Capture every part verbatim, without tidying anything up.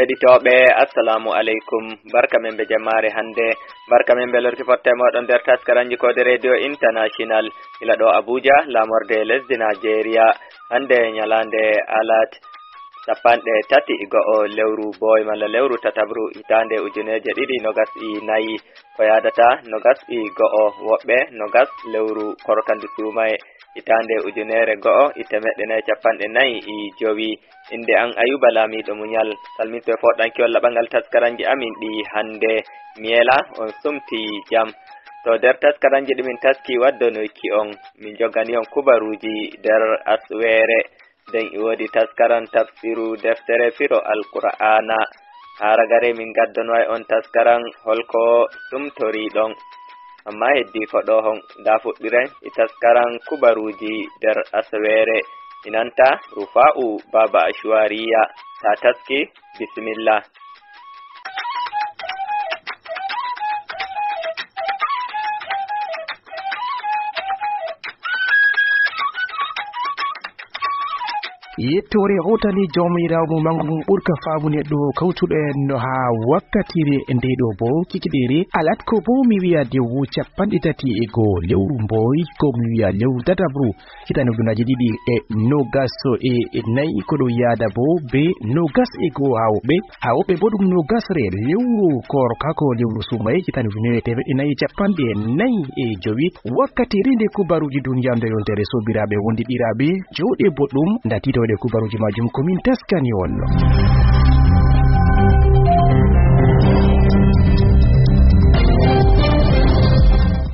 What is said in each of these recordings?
Heɗitooɓe, assalamu aleykum. Barka men be jammaare hannde. Barka men be lorki fotte mooɗon nder taskaranji koode Radio International. Ila ɗo Abuja, laamorde lesdi Najeriya. Hannde nyalaande alat, capanɗe tati e go'o lewru booy malla lewru tatabru, hitaande ujuneeje ɗiɗi nogas e nayi. Ko yaadata nogas e go'o, woɓɓe nogas lewru korkandu suumaye, hitaande ujunere go'o e temeɗɗe nayi capanɗe nayi e jowi. Innde an Ayuba Laamiiɗo Muñal. Salminto e fooɗanki on laɓangal taskaranji amin ɗi hannde. Mi yela on sumti jam. To nder taskaranji ɗi min taski waddonoyki on, min jogani on kubaruuji nder asweere. Nden e woodi taskaran tafsiru deftere firo Alqur'aana. Haa ragare min gaddanoway on taskaran holko sumtoriɗon. Amma heddii ko ɗo hon, ndaa fuɗɗiren e taskaran kubaruuji nder asaweere. Inanta Rufa'u Baaba Ashwariya, ta taski, bisimilla. Yettoore hawtani Jawmiraawo mo manngu mum ɓurka faamu neɗɗo kawtuɗo en no haa wakkatire nde ɗo bo kikiɗeere. Alat ko bo mi wi'a dewu capanɗe tati e go lewru mboy, ko mi wi'a lewru tatabru, hitande ujunaaji ɗiɗi e nogas e nayi, ko ɗo yaada bo be nogas e go haa woɓɓe. Haa woɓɓe bo ɗum nogasre lewru korka, ko lewru sumaye, hitande ujunere temeɗɗe nayi e capanɗe nayi e jowi. Wakkati rinde kubaruuji duniyaaru nder yontere, sobiraaɓe wondiɗiraaɓe, jooɗe boɗɗum, nda tiitooɗe kubaruuji maajum ko min taskani on.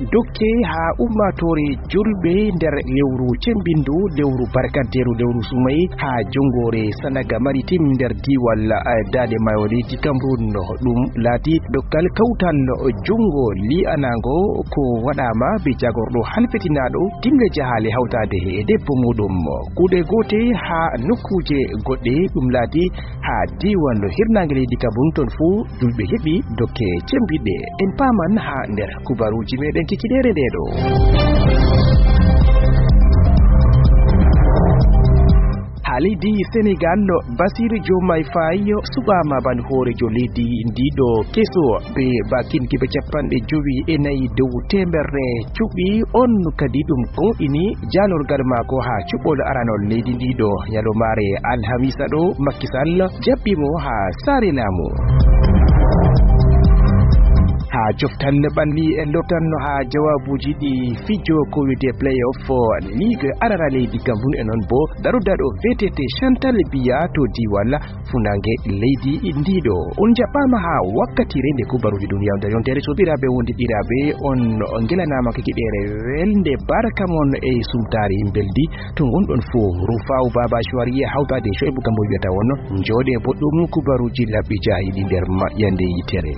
Dokke haa ummaatoore julɓe nder lewru cembindu, lewru barkanteeru, lewru sumay, haa jongoore Sanaga Maritime nder diiwal, eh, Daande Maayo leydi Cameroun. Ɗum laati dokkal kawtal jungo li'anaango ko waɗaama be jaagorɗo halfitinaaɗo dimle jahaale hawtaade e debbo muɗum. Kuuɗe goote haa nokkuuje goɗɗe, ɗum laati haa diiwal hirnaange leydi Cameroun, toon fuu julɓe heɓi dokke cembiɗɗe. En paaman haa nder kubaruuji meɗen kikiɗeere nde ɗo. Haa leydi Senegal, Bassirou Diomaye Faye suɓaama ban hooreejo leydi ndi ɗo keso be bakin kibe capanɗe jowi e nayi dow teemerre cuɓi. On kadi ɗum goɗɗini jaalorgal maako haa cuɓol aranol leydi ndi ɗo. Nyalomaare alhamisa ɗo, Macky Sall jaɓɓi mo haa saare laamu. Haa coftal ɓalli en lortanno haa jawaabuuji ɗi fijo ko wiyetee playoff Ligue arana leydi Cameroun e non bo darodaɗo V T T Chantal Biya to diiwal funaange leydi ndi ɗo. On jaɓɓaama haa wakkatire nde kubaruuji duniyaaru nder yontere. Sobiraaɓe wondiɗiraaɓe, on ngelanaama kikiɗeere welnde, barka mon e sumtaari mbeldi to ngonɗon fuu. Rufaawu Baaba Ashwariya hawtaade e Sho'aybu Gambo wiyata on, njooɗee boɗɗum, kubaruuji labbi jaayiɗi nder maƴƴande yitere.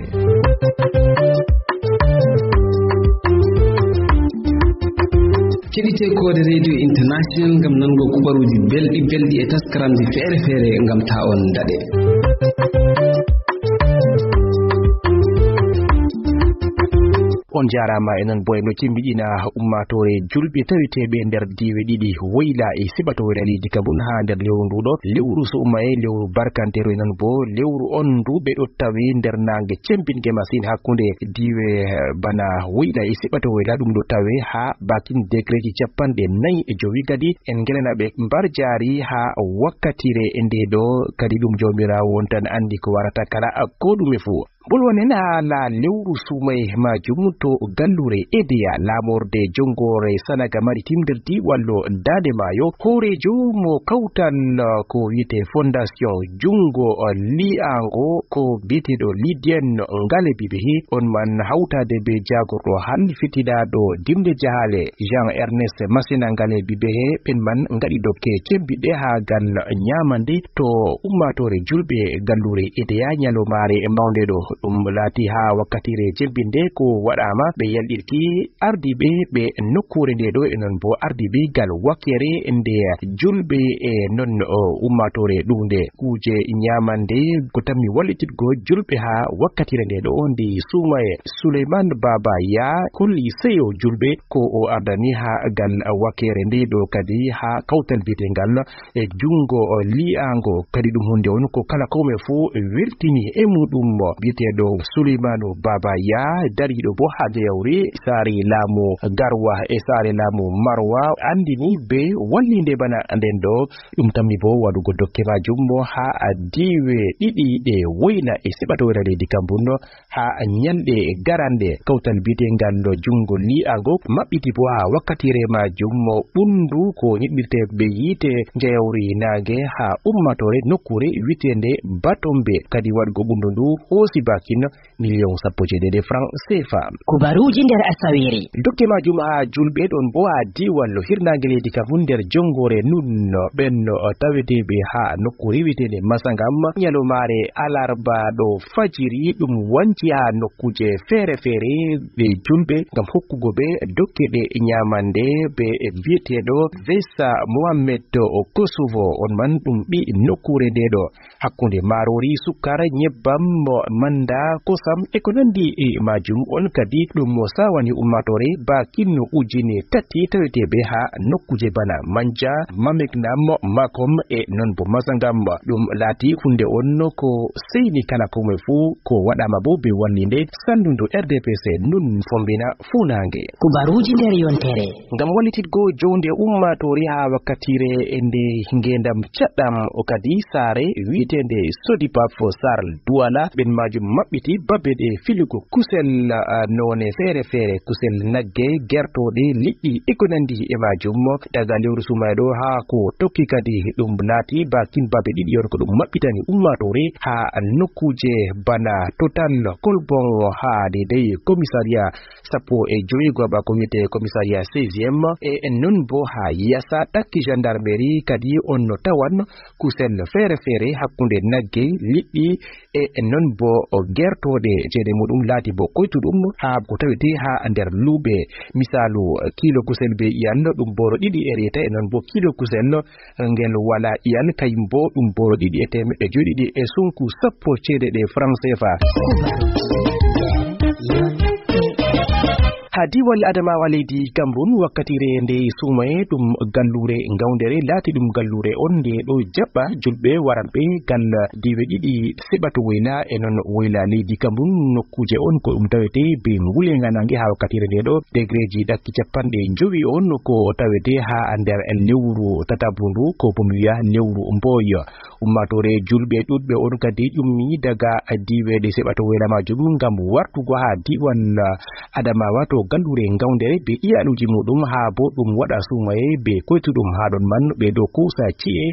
Keɗite koode Radio International ngam nango kubaruuji belɗi belɗi e taskaramji feere feere ngam ta on daɗe. On jaaraama e non bo en no cimmiɗina ummaatoore julɓe taweteeɓe nder diiwe ɗiɗi woyla e siɓatoowe leydi Cameroun haa nder lewru ndu ɗo, lewru sumaye, lewru barkanteeru e non bo lewru on ndu ɓe ɗo tawi nder naange cembinge masin hakkunde diiwe, eh, bana woyla e siɓatoowe la ɗum ɗo tawe haa bakin degreeji capanɗe nayi e jowi. Kadi en ngelana ɓe mbarjaari haa wakkatire e nde ɗo, kadi ɗum Jawmiraawo on tan anndi ko warata kala ko ɗume fuu. Bolwanen haala lewru sumaye maajum to galluure Edeya, laamorde jongoore Sanaga Maritime nder diiwal Daande Maayo. Hooreejo mo kawtal ko wiyetee Fondation Junngo Li'aango ko biyeteeɗo Lidien Ngalebi Behe, on man hawtaade be jaagorɗo halfitinaaɗo dimle jahaale Jean Ernest Masina Ngalebi Behe, ɓen man ngaɗi dokke cembiɗɗe haa gal nyaamande to ummaatoore julɓe galluure Edeya nyalomaare mawnde ɗo. Ko ɗum laati haa wakkatire jemmbinde ko waɗaama ɓe yalɗirki ardiiɓe ɓe nokkuure nde ɗo, e noon bo ardiiɓe gal wakere nde julɓe, e noon o ummaatoore ɗuunde kuuje ñaamande ko tammi wallititgo julɓe haa wakkatire nde ɗo nde suumaye. Suleyman Baba Ya holli seyo julɓe ko o ardani haa gal wakere nde ɗo kadi haa kawtal biyetengal e junngo lii'aango. Kadi ɗum huunde on ko kala kome fof weltini e muɗum biyeteeɗo Souleymane Baba Ya, dariiɗo bo haa jeyawri saare laamu Garwa e saare laamu Marwa, anndini be wallinde bana nden ɗo. Ɗum tammi bo waɗugo dokke majum mo haa diiwe ɗiɗi ɗe woyna e seɓatoore leydi Kambun, haa ñalɗe garanɗe kawtal biyetengal junngo lii'aango maɓɓiti bo haa wakkatire majum mo ɓunndu ko nyiɓɓirte be yiite njayawri naange haa ummatore nokkuure wiyeteende Batombe. Kadi waɗgo ɓunndu ndu hoosi bakin miliyon sappo jeeɗiɗi franc C F A. Kubaruuji nder Asawere. Dokke majum haa julɓe ɗon bo haa diiwal hirnaange leydi Kambun nder jonngore nun ɓen taweteeɓe haa nokkuure wiyeteende Masangam ñalomaare alarba ɗo fajiri. Ɗum wanci haa nokkuuje feere-feere ɗe julɓe ngam hokkugo ɓe dokke ɗe ñaamande be biyeteeɗo Vesa Mohammed o Kosovo on man ɗum ɓi nokkuure nde ɗo. Hakkunde maaroori, sukkar, ñebbam, manda, kosam e ko nanndi e majum on kadi ɗum mo sawani ummatore bakin ujine tati taweteeɓe haa nokkuuje bana Manja, Mameknam, Makom e non bo Masangam. Ɗum laati huunde on ko seyni kala kome fuu ko waɗaama bo be wallinde sanndudu R D P C nun fombina fuunaange. Kubaruuji nder yontere. Ngam wallititgo jownde ummaatoore haa wakkatire e nde ngeendam caɗɗam o kadi saare wiyeteende Sodipaf Sarl Duwala, ɓen majum maɓɓiti babe ɗe filugo kusel, ah, noone feere-feere, kusel nagge, gertooɗe, liɗɗi e ko nanndi e majum. Daga lewru sumayɗo haa ko tokki kadi ɗum laati bakin babe ɗiɗi on ko ɗum maɓɓitani ummaatoore haa nokkuuje bana Total, Kolbon haa deydey komisariya sappo e jowi goɓa ko wiyetee komisariya seizième, e non bo haa yasa ɗakki gendarmerie kadi on no tawan kusel feere-feere hakkunde nagge, liɗɗi e non bo gertooɗe. Ceede muɗum laati bo koytuɗum haa ko tawetee haa nder luuɓe. Misaalu, kiilo kusel be iyan ɗum booro ɗiɗi e reeta, e non bo kiilo kusel ngel wala iyan, kayum bo ɗum booro ɗiɗi e teemeɗɗe joyɗiɗi e sunku sappo ceede ɗe franc C F A. Haa diiwal Adamawa leydi Kambun, wakkatire nde suumaye ɗum galluure Ngawndere, laati ɗum galluure on nde ɗo jaɓɓa julɓe waranɓe gal diiwe ɗiɗi seɓato woyla e non woyla leydi Kambun. Nokkuuje on ko ɗum tawete be ngulenga nange haa wakkatire nde ɗo, degreeji ɗakki capanɗe jowi on ko tawete haa nder lewru tataɓundu, ko bomi wiya lewru mbooyo. Ummaatoore julɓe ɗuɗɓe on kadi ƴummi daga diiwe ɗe seɓato woyla majum ngam wartugo haa diiwal Adamawa to galluure Ngawndere be iyaluuji muɗum, haa bo ɗum waɗa suumaye be koytuɗum haa ɗon man. Ɓe ɗo kuusa ci'e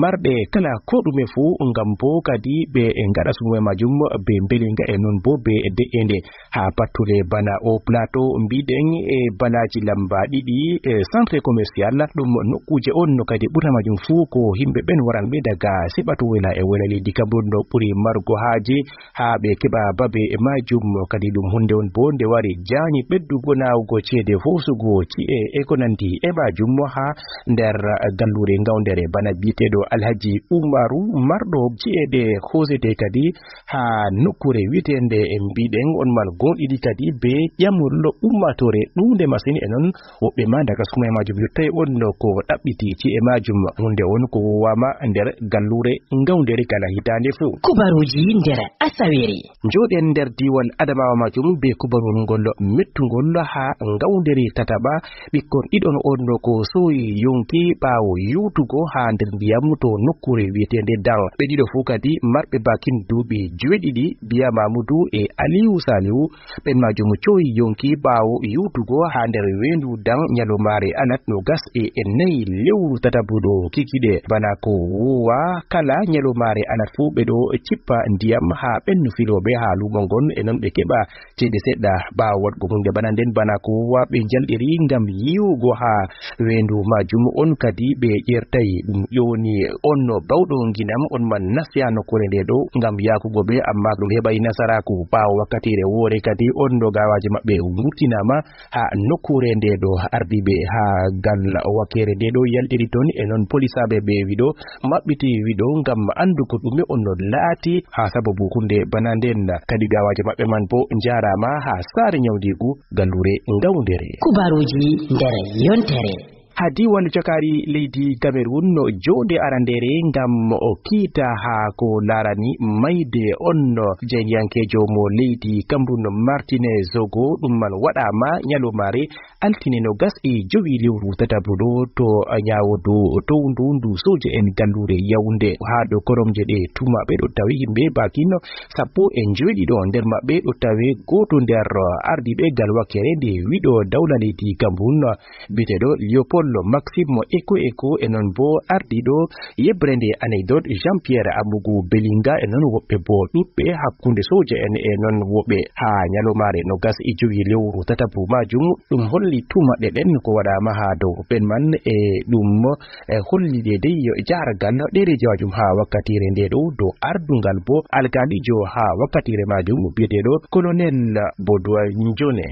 marɗe kala ko ɗume fuu ngam bo kadi ɓe ngaɗa suumaye majum be mbelinga e non bo be de'ende. Haa pattude bana o plateau mbiɗen e balaaji lamba ɗiɗi e centre commercial, ɗum nokkuuje on no kadi ɓurta majum fuu ko himɓe ɓen waranɓe daga seɓato woyla e woyla leydi Kambun no ɓuri margo haaje haa ɓe keɓa babe e majum. Kadi ɗum huunde on bo nde wari jaañi ɓeddugo naawugo ceede hoosugo ci'e e ko nanndi e majum haa nder galluure Ngawndere, bana biyeteeɗo Alhaji Umaru marɗo ci'e ɗe hoosete kadi haa nokkuure wiyeteende e mbiɗen on mal gonɗiɗi kadi be ƴamol ummaatoore ɗuunde masin e non woɓɓe ma daga suumaye majum yottay on ko ɗaɓɓiti ci'e majum. Huunde on ko wowaama nder galluure Ngawndere kala hitaande fuu. Kubaruuji nder Asawere. Njooɗen nder diiwal Adamawa majum be kubarol ngol mettungol haa Ngawndere tataɓa. Ɓikkon ɗiɗon on ko sooyi yonki ɓaawo yowtugo haa nder ndiyam to nokkuure wiyeteende Dan. Ɓe ɗiɗo fuu kadi marɓe bakin duuɓi joweeɗiɗi, Biya Mamudu e Aliyu Saliwu. Ɓen majum cooyi yonki ɓaawo yowtugo haa nder weendu Dan ñalomaare alat noogas e nayi lewru tataɓuɗo kikiɗe. Bana ko wowa kala ñalomaare alat fuu ɓe ɗo cippa ndiyam haa ɓennu filooɓe haa luumo ngon, e non ɓe keɓa ceede seɗɗa ɓaawo Woɗgo hunde bana nden, bana ko waɓe njalɗiri ngam yiwugo haa weendu maajum, on kadi ɓe ƴeertay. Ɗum ƴooni on no bawɗo nginam, on man nasti haa nokkuure nde ɗo ngam yaakugo ɓe, ammaa ɗum heɓay nasaraaku. Ɓaawo wakkatiire woore kadi, on no gaawaaji maɓɓe wurtinaama haa nokkuure nde ɗo, ardi ɓe haa gal wakere nde ɗo yaltiri ton, e non polisaaɓe ɓe wiɗo maɓɓiti wiɗo ngam anndugo ɗume on no laati haa sababu hunde bana nden. Kadi gaawaaji maɓɓe man bo njaaraama haa saare nyawndiigu galluure Ngawndere. Kubaruuji nder yontere. Haa diiwaan cakaari leydi Cameroun no joonde arandeere ngam o kiita haa ko laarani mayde on jeyniyankeejo mo leydi Cameroun, Martine Zogo. Ɗum man waɗaama nyalomaare altine no gas e jowi lewru tataɓuɗo to ñaawodu towndu ndu sooje en galluure Yaoundé. Haa ɗo koromje ɗe tuma ɓe ɗo tawi yimɓe bakin sappo e njoweɗiɗo nder maɓɓe ɗo tawe. Gooto nder ardiiɓe gal wakkere nde wiɗo dawla leydi Cameroun, biyeteeɗo Léopold Maxime Eko Eko, e non bo ardiiɗo yeɓre nde anecdote Jean Pierre Amougou Belinga, e non woɓɓe bo ɗuɗɓe hakkunde sooje en e non woɓɓe. Haa nyalomaare no gas e jowi lewru tataɓu maajum, ɗum holli tumaɗe ɗen ko waɗaama haa dow ɓen man, e ɗum e holli de dey jahargal ɗereeji maajum haa wakkatiire nde ɗo dow ardungal bo alkaalijo haa wakkatiire maajum biyeteeɗo Colonel Baudouin Njone.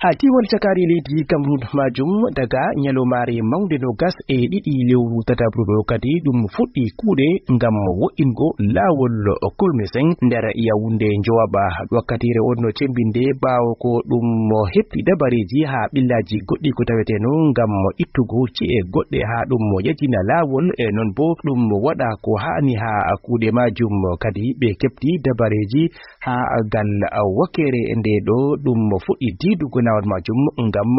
Haa diiwal cakaari leydi Cameroun maajum, daga nyalomaare mawnde no gas e ɗiɗi lewru tataɓru ɗo kadi ɗum fuɗɗi kuuɗe ngam wo'ingo laawol Kolmesen nder Yaoundé Njowaɓa. Wakkatiire on no cembinde ɓaawo ko ɗum heɓti dabareeji haa ɓillaaji goɗɗi ko taweteno ngam ittugo ci'e goɗɗe haa ɗum yejjina laawol, e non bo ɗum waɗa ko haani haa kuuɗe maajum. Kadi ɓe keɓti dabareeji haa gal wakere nde ɗo ɗum fuɗɗi diidugo laawol maajum ngam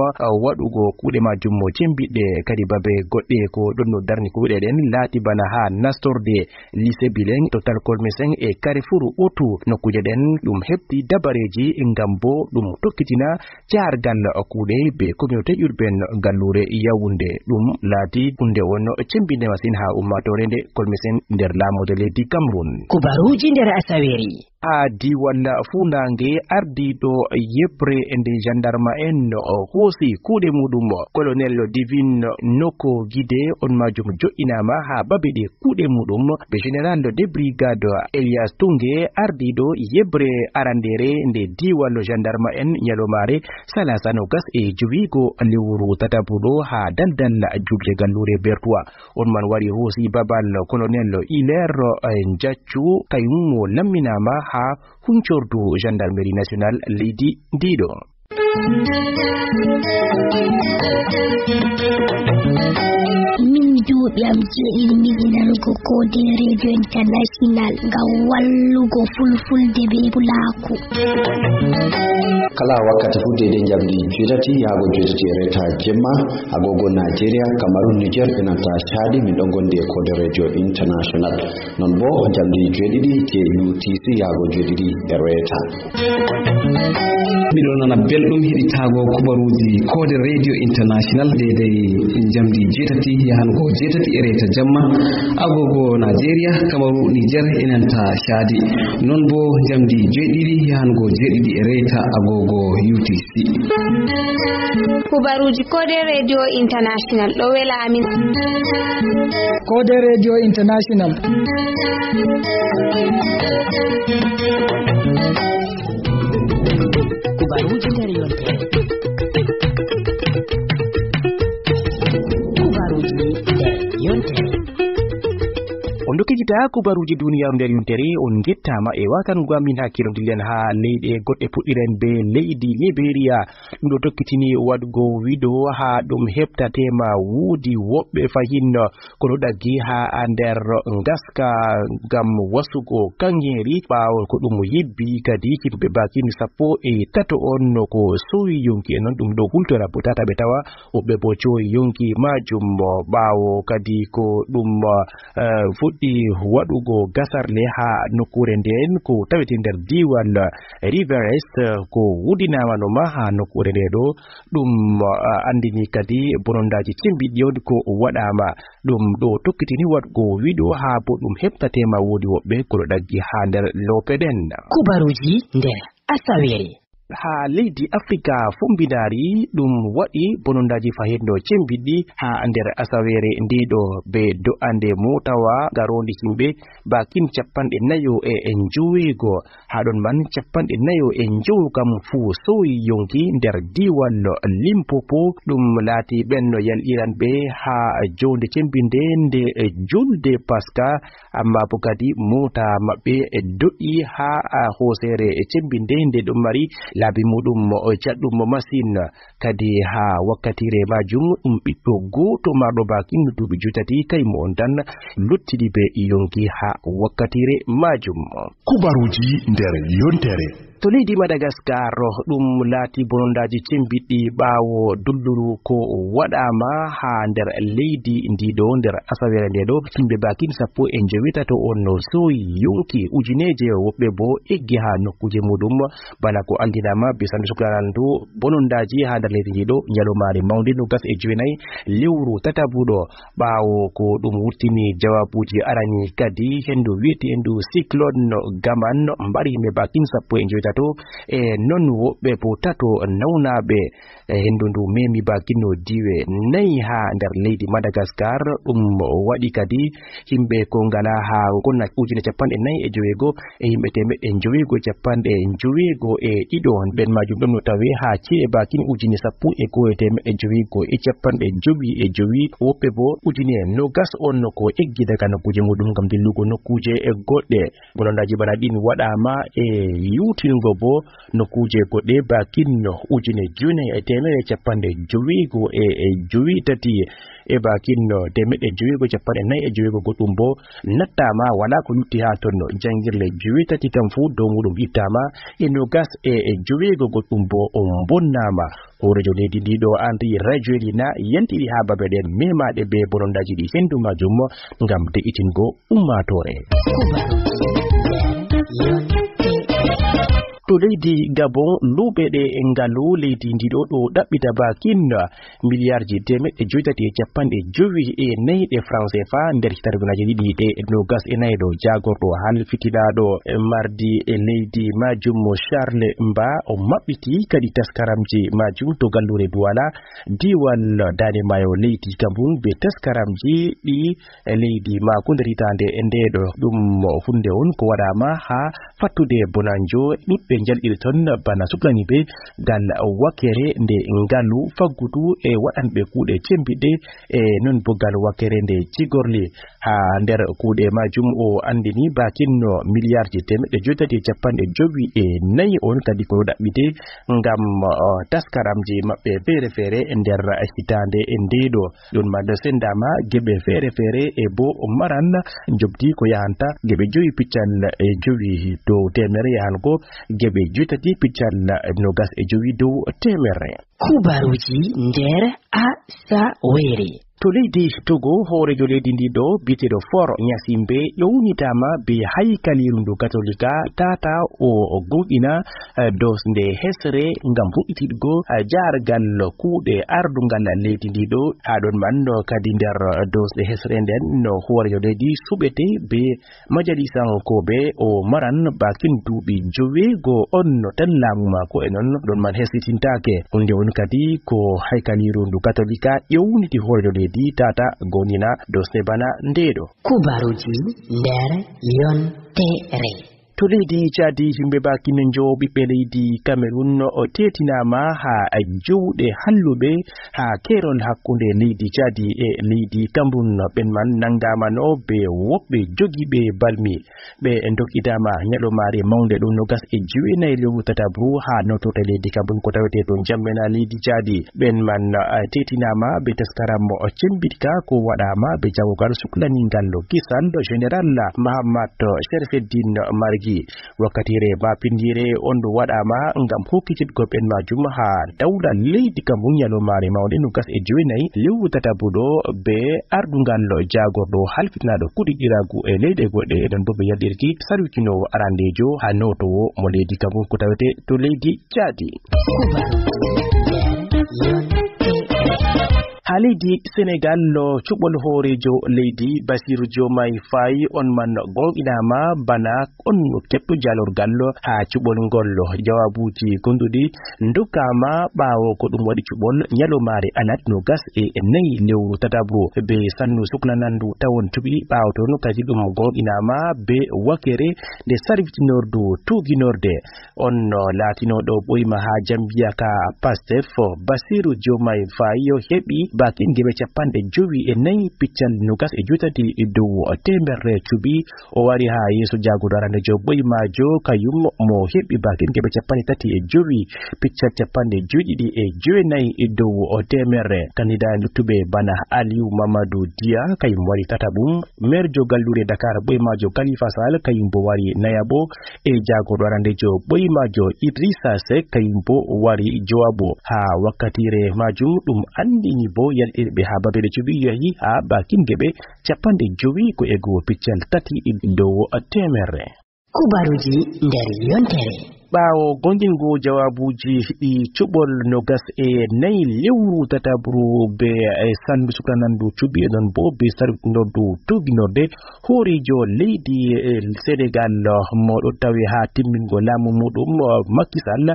waɗugo kuuɗe maajum mo cembiɗɗe. Kadi babe goɗɗe ko ɗon no darni kuuɗe ɗen laati bana haa nastorde lycée Bileng, Total Kolmesen e Carrefour Otu. Nokkuuje ɗen ɗum heɓti dabareeji ngam bo ɗum tokkitina jahargal kuuɗe be communauté urbaine galluure Yaoundé. Ɗum laati hunde on cembinde masin haa ummaatoore nde Kolmesen nder laamude leydi Cameroun. Kubaruuji nder Asaweri. Haa diiwal fuunaange, ardiiɗo yeɓre nde gendarme en hoosi kuuɗe muuɗum. Colonel Divine Noko Gide, on maajum jo'inaama haa babe ɗe kuuɗe muuɗum be général de brigade Elias Tunge, ardiiɗo yeɓre arandeere nde diiwal gendarme en, nyalomaare salasa nogas e jowiigo lewru tataɓuɗo haa daldal julde galluure Bertoua. On man wari hoosi babal Colonel Hilaire, eh, Njaccu, kayum mo lamminaama haa huncordu gendarmerie nationale leydi ndiɗo. Min duuɓi am jeeɗiɗi mi yiɗango koode Radio International ngam wallugo fulfulde be pulaaku. Kala wakkati fu, deydey njamdi jeetati yaago jeetati e reeta jemma, agogo Nigeria, Cameroun, Niger, e nanta Chadi, min ɗon gondi e koode Radio International. Non bo, njamdi jeeɗiɗi je U T C yaago jeeɗiɗi e reeta. Miɗo nana belɗum heɗitaago kubaruuji koode Radio International deydey njamdi jeetati yahango jeetati e reeta jamma, agogo Nigeria, Cameroun, Niger, e nanta Chadi. Non bo njamdi jeeɗiɗi yahango jeeɗiɗi e reeta agogo U T C. Kubaruuji koode Radio International ɗo wela amin. Koode Radio International. Kubaruuji nder yontere. Kubaruuji nder yontere. On ɗo keɗitaa kubaruuji duniyaaru nder yontere, on ngettaama e watango amin hakkilo dillen haa leyɗe goɗɗe, puɗɗiren be leydi Liberia. Ɗum ɗo tokkitini waɗgo wiɗo haa ɗum heɓta teema, woodi woɓɓe fahin ko ɗo ɗaggi haa nder ngaska ngam wasugo kaŋŋeeri, ɓaawo ko ɗum yibbi kadi yimɓe bakin sappo e tato on ko sowi yonki e non ɗum ɗo hultora bo tata ɓe tawa woɓɓe bo cowi yonki maajum ɓaawo kadi ko ɗum, eh, fuɗɗi waɗugo gasarle haa nokkuure ndeen ko tawete nder diiwal Rivers, ko wuddinaama no ma haa nokkuure ndee ɗo. Ɗum, ah, anndini kadi bonondaaji cemmbiɗɗi on ko waɗaama. Ɗum ɗo tokkitini waɗgo wiɗo haa bo ɗum heɓtatee ma woodi woɓɓe ko ɗo ɗaggi haa nder loope ɗen. Kubaruuji nder asaweere. Haa leydi Afrika Fombinaari, ɗum waɗi bonondaaji fahinno cemmbiɗɗi haa nder asaweere ndiɗo, be do'ande mootawa garoondi yimɓe bakin cappanɗe nayo e njoweego. Haa ɗon man, cappanɗe nayo e njowo kam fuu sooyi yonki nder diiwal Limpopo. Ɗum laati ɓen no yal'iran ɓe haa joonde cemmbinde nde julde Paska. Amma bo kadi moota maɓɓe do'i haa, a, hooseere cemmbinde nde ɗum mari laabi muuɗum caɗɗum masin. Kadi haa wakkatiire maajum, ɗum ɓiɗɗo gooto marɗo baakin duuɓi jowi tati kaymo on tan luttidi be yonki haa wakkatiire maajum. Kubaruuji nder yontere. To leydi Madagaskar, ɗum laati bonondaaji cemmbiɗɗi ɓaawo dulluru ko waɗaama haa nder leydi ndi ɗo nder asaweere nde ɗo. Yimɓe baakin sappo e njowi tato on no sooyi yonki, ujineeje woɓɓe bo eggi haa nokkuuje muuɗum. Bana ko anndinaama be sannde suklaandu bonondaaji haa nder leydi ndi ɗo, nyalomaare mawnde noogas e jowenayi lewru tataɓuɗo. Ɓaawo ko ɗum wurtini jawaabuuji arani kadi, henndu wi'eteendu cyclone Gaman mbari yimɓe baakin sappo e njowi tato, e non woɓɓe bo tato nawnaaɓe. E henndu ndu memi baakin no diiwe nayi haa nder leydi Madagaskar. Ɗum waɗi kadi yimɓe ko ngalaa haa konna ujine cappanɗe nayi e joweego e yimɓe teemeɗɗe njoweego e cappanɗe njoweego e ɗiɗo. Ɓen maajum ɗon no tawe haa ci'e baakin ujine sappo e go'o e teemeɗɗe njoweego e cappanɗe jowi e jowi. Woɓɓe bo ujine noogas on ko eggi daga nokkuuje muuɗum ngam dillugo nokkuuje e goɗɗe. Bonondaaji bana ɗin waɗaama e yiwtingo bo nokkuuje goɗɗe baakin no ujine jowi nayi e teemeɗɗe cappanɗe joweego e, e jowi tati. E baakin no teemeɗɗe joweego e cappanɗe nayi e joweego goɗɗum bo nattaama, walaa ko lutti haa ton. Janngirle jowi tati kam fuu dow muuɗum ittaama, e noogas e, e joweego goɗɗum bo on bonnaama. Hooreejo leydi ndi ɗo Henri Rajoelina yantiri haa babe ɗen memaaɗe be bonondaaji ɗi henndu maajum ngam de'itingo ummaatoore. To leydi Gabon, luuɓe ɗe ngalu leydi ndi ɗo ɗo ɗaɓɓita baakin miliyarji teemeɗɗe jowi tati e cappanɗe jowi e nayi ɗe franc C F A nder hitaande ujunaaji ɗiɗi e noogas e nayi ɗo. Jaagorɗo halfitinaaɗo mardi e leydi maajum mo Charles Mba, o maɓɓiti kadi taskaramji maajum to galluure Duwala, diiwal Daande Maayo leydi Gabon, be taskaramji ɗi e leydi maako nder hitaande nde ɗo. Ɗum huunde on ko waɗaama haa fattude bonanjo ɓiɓɓe njalɗiri ton bana suklani ɓe ngal wakere nde ngalu faggudu e waɗanɓe kuuɗe cembiɗɗe e non bo ngal wakere nde cigorli. Haa nder kuuɗe maajum o anndini baakin no miliyarji teemeɗɗe jowi tati e cappanɗe jowi e nayi on kadi ko ɗaɓɓite ngam, uh, taskaramji maɓɓe feere-feere nder hitaande e nde ɗo. Ɗum man sendaama geɓe feere-feere e bo maran njobdi ko yahanta geɓe jowi piccal e jowi dow teemere yahango geɓe jowi tati piccal noogas e jowi dow teemere. Kubaruuji nder Asawere. To leydi Togo, hooreejo leydi ndi ɗo, biyeteeɗo Faure Gnassingbé, ƴownitaama be haykaliiru ndu Katolika tata o gomɗina, eh, doosnde hesre ngam fuɗɗititgo, eh, jaargal kuuɗe ardungal leydi ndi ɗo. Haa ɗon man, no kadi nder doosnde hesre nden, no hooreejo leydi suɓete be majalisankooɓe o maran bakin duuɓi joweego on no tan laamu maako e non ɗon man hesitintaake. Huunde on kadi ko haykaliiru ndu Katolika ƴewniti hooreejo leydi tata gomɗina doosnde bana ndeeɗo. Kubaruuji nder yontere. To leydi Caadi, yimɓe bakin njowo ɓiɓɓe leydi Kamerun o teetinaama haa jowɗe halluɓe haa keerol hakkunde leydi Caadi e leydi Kamerun. Ɓen man nanngaama no be woɓɓe jogiiɓe balmi. Ɓe ndokkitaama ñalawmaare mawnde ɗo noogas e joweenayi lewru tataɓru haa nootoore leydi Kamerun ko tawetee to Njambena leydi Caadi. Ɓen man, ah, teetinaama be taskaram mo cembiɗka ko waɗaama be janngogal suklaniingal kisal Général Mahamat Sherifeddin Margi Wakkatiire maapindiire on ɗo waɗaama ngam hokkititgo ɓen maajum haa dawla leydi Kamerun ñalawmaare mawnde nogas e jeenayi lewru tataɓuru ɗo, be ardungal jaagorɗo halfitinaaɗo kuɗiɗiraagu e leyɗe goɗɗe, e non boo ɓe yaltirki sarwitinoowo arandeejo haa nootoowo mo leydi Kamerun ko tawete to leydi Caadi. Haa leydi Senegal, cuɓol hooreejo leydi Basiru Jomay Fay on man gooŋɗinaama bana on keɓɗo jaalorgal haa cuɓol ngol. Jawaabuuji gonduɗi ndokkaama ɓaawo ko ɗum waɗi cuɓol ñalawmaare alat nogas e nayi lewru tataɓru be sannu suklanandu tawon cuɓi ɓaawo toon kadi ɗum gooŋɗinaama be wakere nde sarwitinordu tuuginorde. On laatinooɗo ɓoyma haa Jambiya ka Pastef, Basiru Jomay Fayo heɓi bakin geɓe capanɗe jowi e nayi piccal nogas e jootati dow teemerre cuɓi. O wari haa yeeso jaaguɗo arandejo ɓoymaajo kayum mo heɓi bakin geɓe capanɗe tati e jowi piccal capanɗe joyɗiɗi e jowenayi dow teemerre. Kandidaa luttuɓe bana Aliou Mamadou Dia kayum wari tataɓum. Meerjo galluure Dakar ɓoymaajo Khalifa Sall kayum bo wari nayaɓo. E jaagoɗo arandejo ɓoymaajo Idrissa Seck kayum bo wari jowaɓo. Haa wakkatiire maajum ɗum anndini bo yalɗirɓe haa babeɗe cuɓi yahi haa bakin geɓe capanɗe jowi ko e goo piccal tati dow teemerre. Kubaruji nder yontere. Ɓaawo goonɗingo jawaabuuji ɗi cuɓol nogas e nayi lewru tataɓru be e sanndu sukranandu cuɓi e non bo be sarwitnoddu tuginorde, hooreejo leydi, eh, Senegal, eh, mo ɗo tawi haa timmingo laamu muuɗum, eh, Macky Sall,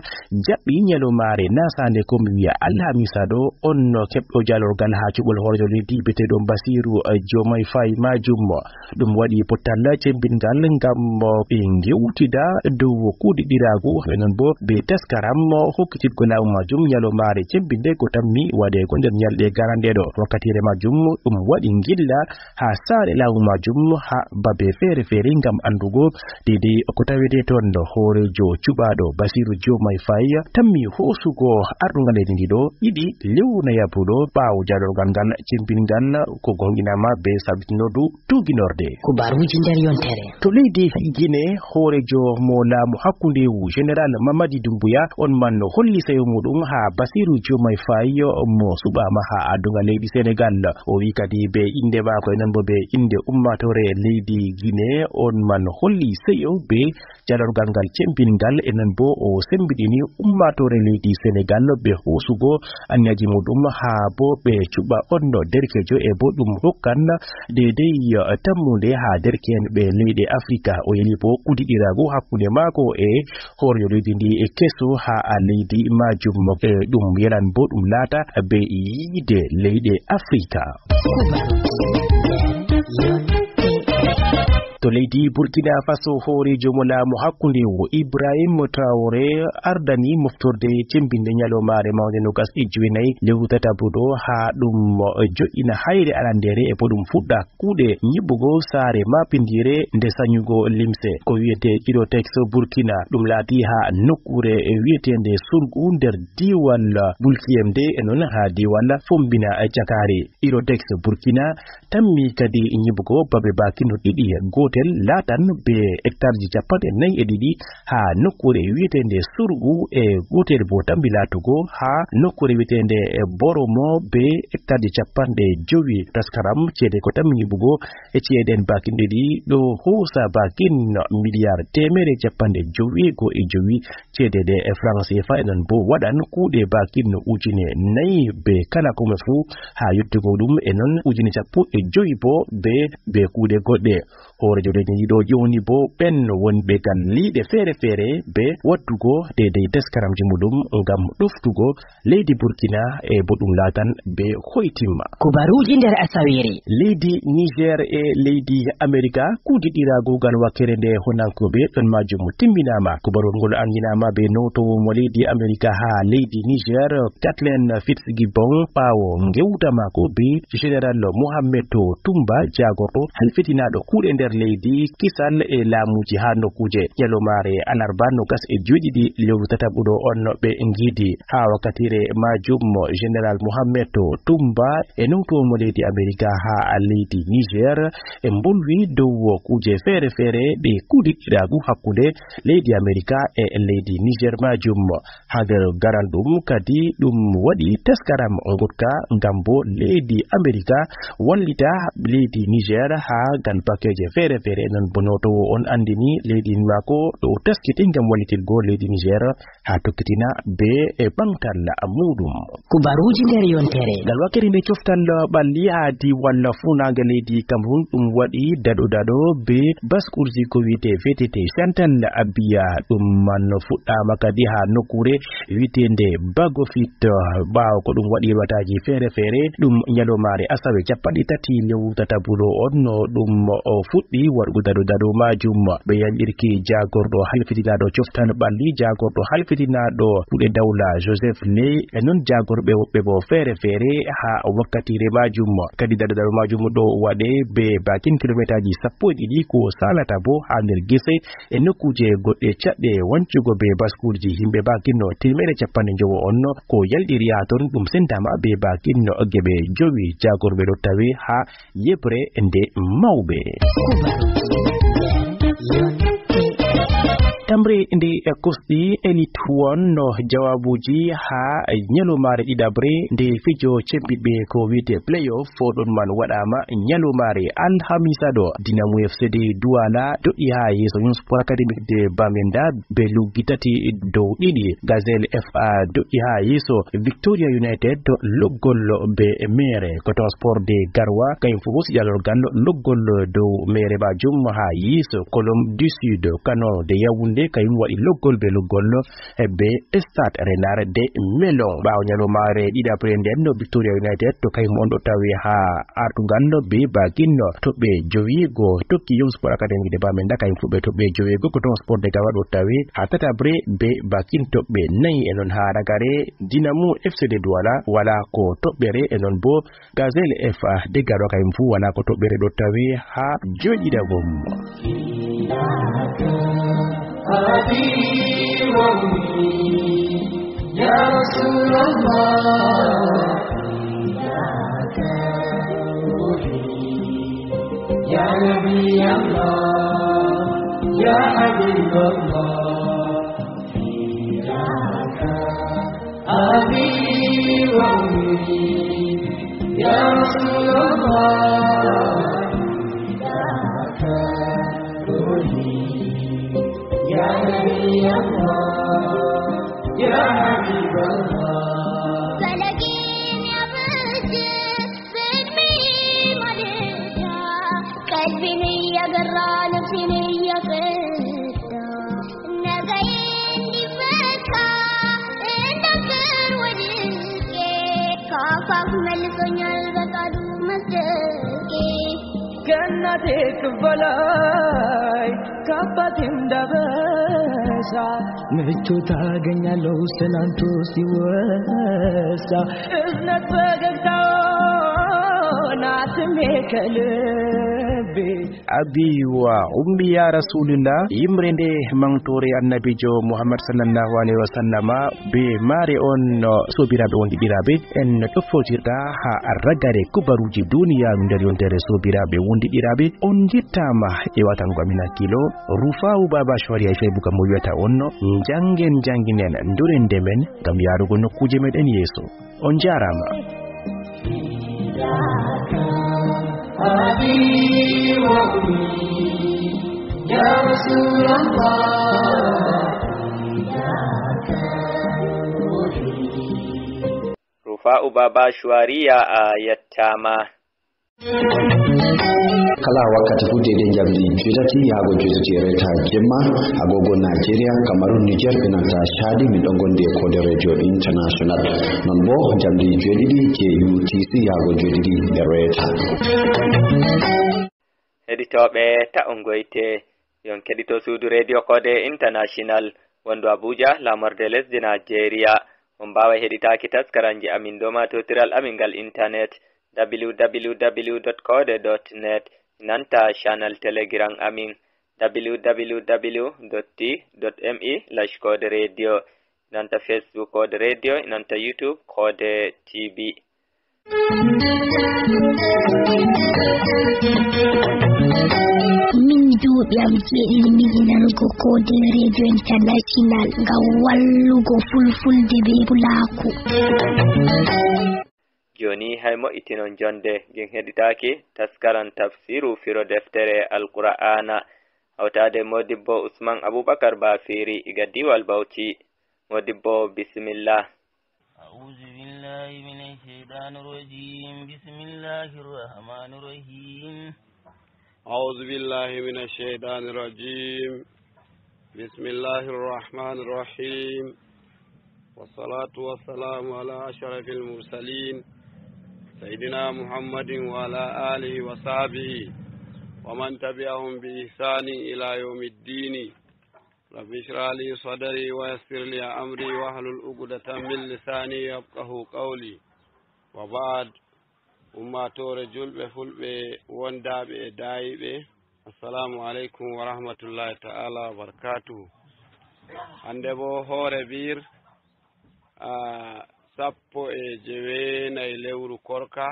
jaɓɓi ñalawmaare nasaande ko mi wiya alhamisa ɗo, on keɓɗo jaalorgal haa cuɓol hooreejo leydi biyeteeɗo Basiru, eh, Diomaye Faye maajum. Ɗum waɗi pottal cemmbingal ngam, eh, ɓe ngewtida dow kuuɗiɗiraagu, e non bo be taskaram hokkititgo laamu maajum ñalawmaare cemmbinde ko tammi waɗeego nder ñalɗe garanɗe ɗo. Wakkatiire maajum ɗum waɗi ngilla haa saare laamu maajum haa babe feere-feere ngam anndugo deydey ko tawetee toon. Hooreejo cuɓaaɗo Basiru Diomaye Faye tammi hoosugo ardungal leydi ndi ɗo ɗiɗi lewru nayaɓru ɗo ɓaawo jaalorgal ngal cemmbingal ko goonɗinaama be sabitinoodu tuuginorde. Kubaruuji nder yontere. To leydi Gine, hooreejo mo laamu hakkundewu, Général Mamadi Doumbouya, on man holli seyo muuɗum haa Basiru Diomaye Faye mo suɓaama haa ardungal leydi Senegal. O wi'i kadi be innde maako e non bo be innde ummaatoore leydi Gine, on man holli seyo be jaalorgal ngal cemmbingal e non bo o semmbiɗini ummaatoore leydi Senegal be hoosugo anniyaaji muuɗum haa bo ɓe cuɓa on derkeejo e bo ɗum hokkan deydey, eh, tammunde haa derke'en ɓe leyɗe Afrika. O yeli bo kuuɗiɗiraagu hakkunde maako e hooreejo leydi ndi e keso haa leydi maajum. E ɗum yelan bo ɗum laata be yiide leyɗe Afrika. To leydi Burkina Faso, hooreejo mo laamu hakkundewu Ibrahim Traoré ardani moftorde cemmbinde ñalawmaare mawnde nogas e jowenayi lewru tataɓru ɗo haa ɗum jo'ina hayre arandeere e bo ɗum fuɗɗa kuuɗe nyiɓɓugo saare maapindiire nde sanyugo limse, ko wiyetee Irotex Burkina. Ɗum laati haa nokkuure wiyeteende Surgu nder diiwal Bulkiyem nde e non haa diiwal Fombina Cakaari. Irotex Burkina tammi kadi nyiɓugo babe baakinɗo ɗiɗi. Gootel laatan be hektarji capanɗe nayi e ɗiɗi haa nokkuure wiyeteende Surgu e gootel bo tammi laatugo haa nokkuure wiyeteende Boromo be hektarji capanɗe jowi. Taskaram ceede ko tammi nyiɓugo e ceede en baakinɗe ɗiɗi ɗo hoosa baakin miliyar teemere capanɗe jowi ko e jowi ceede ɗe e franc C F A e non bo waɗan kuuɗe baakin ujine nayi be kala kome fuu haa yottugo ɗum e non ujine sappo e jowi bo be, be kuuɗe goɗɗe. Hooreejo leydi ndi ɗo ƴewni bo ɓen wonɓe galliiɗe feere-feere be wattugo deydey taskaramji muuɗum ngam ɗoftugo leydi Burkina e bo ɗum laatan be hoytimma. Kubaruuji nder asaweere. Leydi Niger e leydi Amerika kuuɗiɗiraagu gal wakkere nde honankooɓe ɗon maajum timminaama. Kubaruwol ngol anndinaama be nootoowo mo leydi Amerika haa leydi Niger, Kathleen Fitzgibbon, ɓaawo ngewta maako be Général Mohamed Tumba, jaagorɗo halfitinaaɗo kuuɗe nder leydi kisal e laamuuji haa nokkuuje. Ñalawmaare alarba nogas e joyɗiɗi lewru tataɓuɗo on ɓe ngiidi haa wakkatire majjum Général Mohamed Toumba e nowto mo leydi Amerika haa leydi Niger e mbolwi dow kuuje feere feere ɗe kuuɗiɗɗiraagu hakkunde leydi Amerika e leydi Niger majjum. Haa nder garal ɗum kadi ɗum waɗi taskaram ngotka ngam bo leydi Amerika wallita leydi Niger haa ngan pakeje feere feere. Non bo notowo on andini leydi maako ɗo taskiti ngam wallitirgo leydi Niger haa tokkitina be e ɓamtal muɗum. Kubaruuji nder yontere. Ngal wakkati nde coftal ɓalli haa diiwal fuunaange leydi Cameroun ɗum waɗi daɗo daɗo be baskurji ko wiyetee V T T Chantal Abiya. Ɗum man fuɗɗaama kadi haa nokkuure wiyeteende Bagofit, ɓaawo ko ɗum waɗi wataaji feere feere. Ɗum ñalawmaare asawe capanɗe tati lewru tataɓuɗo on no ɗum o fuɗɗi waɗugo daɗo daɗo majjum. Ɓe yalɗirki jaagorɗo halfitinaaɗo coftal ɓalli, jaagorɗo halfitinaaɗo kuuɗe dawla Joseph Ley, e non jaagorɓe woɓɓe bo feere feere haa wakkatire majjum. Kadi daɗo daɗo majjum ɗo waɗe be bakin kilomeetaaji sappo e ɗiɗi ko salata bo haa nder gese e nokkuuje goɗɗe caɗɗe wancugo be baskurji. Yimɓe bakin no teemeɗɗe capanɗe njowo on ko yalɗiri haa ton, ɗum sendama be bakin no geɓe jowi. Jaagorɓe ɗo tawe haa yeɓre nde mawɓe. Tamre nde kosɗi Elite One no jawaabuuji haa ñalawmaare ɗiɗaɓre nde fijo cembiɗɓe ko wiyetee playoff ɗon man waɗaama ñalawmaare alhamisa ɗo. Dinamo F C de Douala do'i haa yeeso Union Sport Académique de Bamenda be luggi tati dow ɗiɗi. Gazelle F A do'i haa yeeso Victoria United loggol be meere. Coton Sport de Garoua kayum fof hosi jalorgal loggol dow meere majjum haa yeeso. Colombe du Sud, Canon de Yaoundé kayum waɗi loggol be loggol e be Stade Renard de Melon. Ɓaawo ñalawmaare ɗiɗaɓre nden no Victoria United to kayum on ɗo tawi haa artugal no be bakin no toɓɓe jowi go tokki Union Sport Académique de Bamenda kayum fu be toɓɓe jowi go. Coton Sport de Garoua ɗo tawi haa tataɓre be bakin toɓɓe nayi. E non haa ragare Dinamo F C de Douala wala ko toɓɓere, e non bo Gazelle F A de Garoua kayum fu wala ko toɓɓere ɗo tawi haa joyɗiɗaɓre. Abi wa ummi ya Rasulillah, yimre nde mawtoore Annabiijo Muhammad sallallahu alayhi wa sallama, be maare on, soobiraaɓe wondiɗiraaɓe, en ɗoftotirta haa ragare kubaruuji duniyaaru nder yontere. Soobiraaɓe wondiɗiraaɓe, on njettaama e watango amin hakkilo. Rufa'u Baba Shwari ay Shaibu kam mo wiyata on, njanngen, njannginen, nduren ndemen ngam yaarugo nokkuuje meɗen yeeso. On njaaraama. Rufa'u Baba Shuwariya a yettaama. Kala wakkati fu deydey njamdi joytati yahgo joytati e reeta jemma, agogo Nigeria, Cameroon, Niger, e nanta Chadi, min ɗon ngondi e Koode Radio International. Non bo njamdi joyɗiɗi je U T C yahgo joyɗiɗi e reeta. Heɗitooɓe, ta on ngoyte, yon keɗito suudu Radio Koode International, wondu Abuja, laamorde lesdi Nigeria. On mbaaway heɗitaaki taskaranji amin dow maatotiral amin ngal internet, W W W dot koode dot net. nanta channel Telegram amin, w w w dot t dot m e slash code radio, nanta Facebook Code Radio, nanta YouTube Code T V. Min duuɓi am jeeɗiɗi mi yiɗi nanugo Code Radio International ngam wallugo fulfulde be pulaaku. Jooni hay mo'itinon jonde, ngen heɗitaaki taskaran tafsiru firo deftere Alqur'aana, hawtaade Modibbo Usman Abubakar Bafiri iga Diwal Bauchi. Modibbo, bisimilla. أعوذ بالله من الشيطان الرجيم. بسم الله الرحمن الرحيم. أعوذ بالله من الشيطان الرجيم. بسم الله الرحمن الرحيم. والصلاة والسلام على أشرف المرسلين سيدنا محمد وعلى آله وصحبه ومن تبعهم بإحسان إلى يوم الدين. رب اشرح لي صدري ويسر لي أمري واحلل عقدة من لساني يفقهوا قولي. وبعد. Ummaatoore julɓe fulɓe wondaaɓe e daayiiɓe, assalamu aleykum wa rahmatullahi ta'ala wa barakatuhu. Hannde bo hoore biir, a, sappo e jeweenayi lewru korka,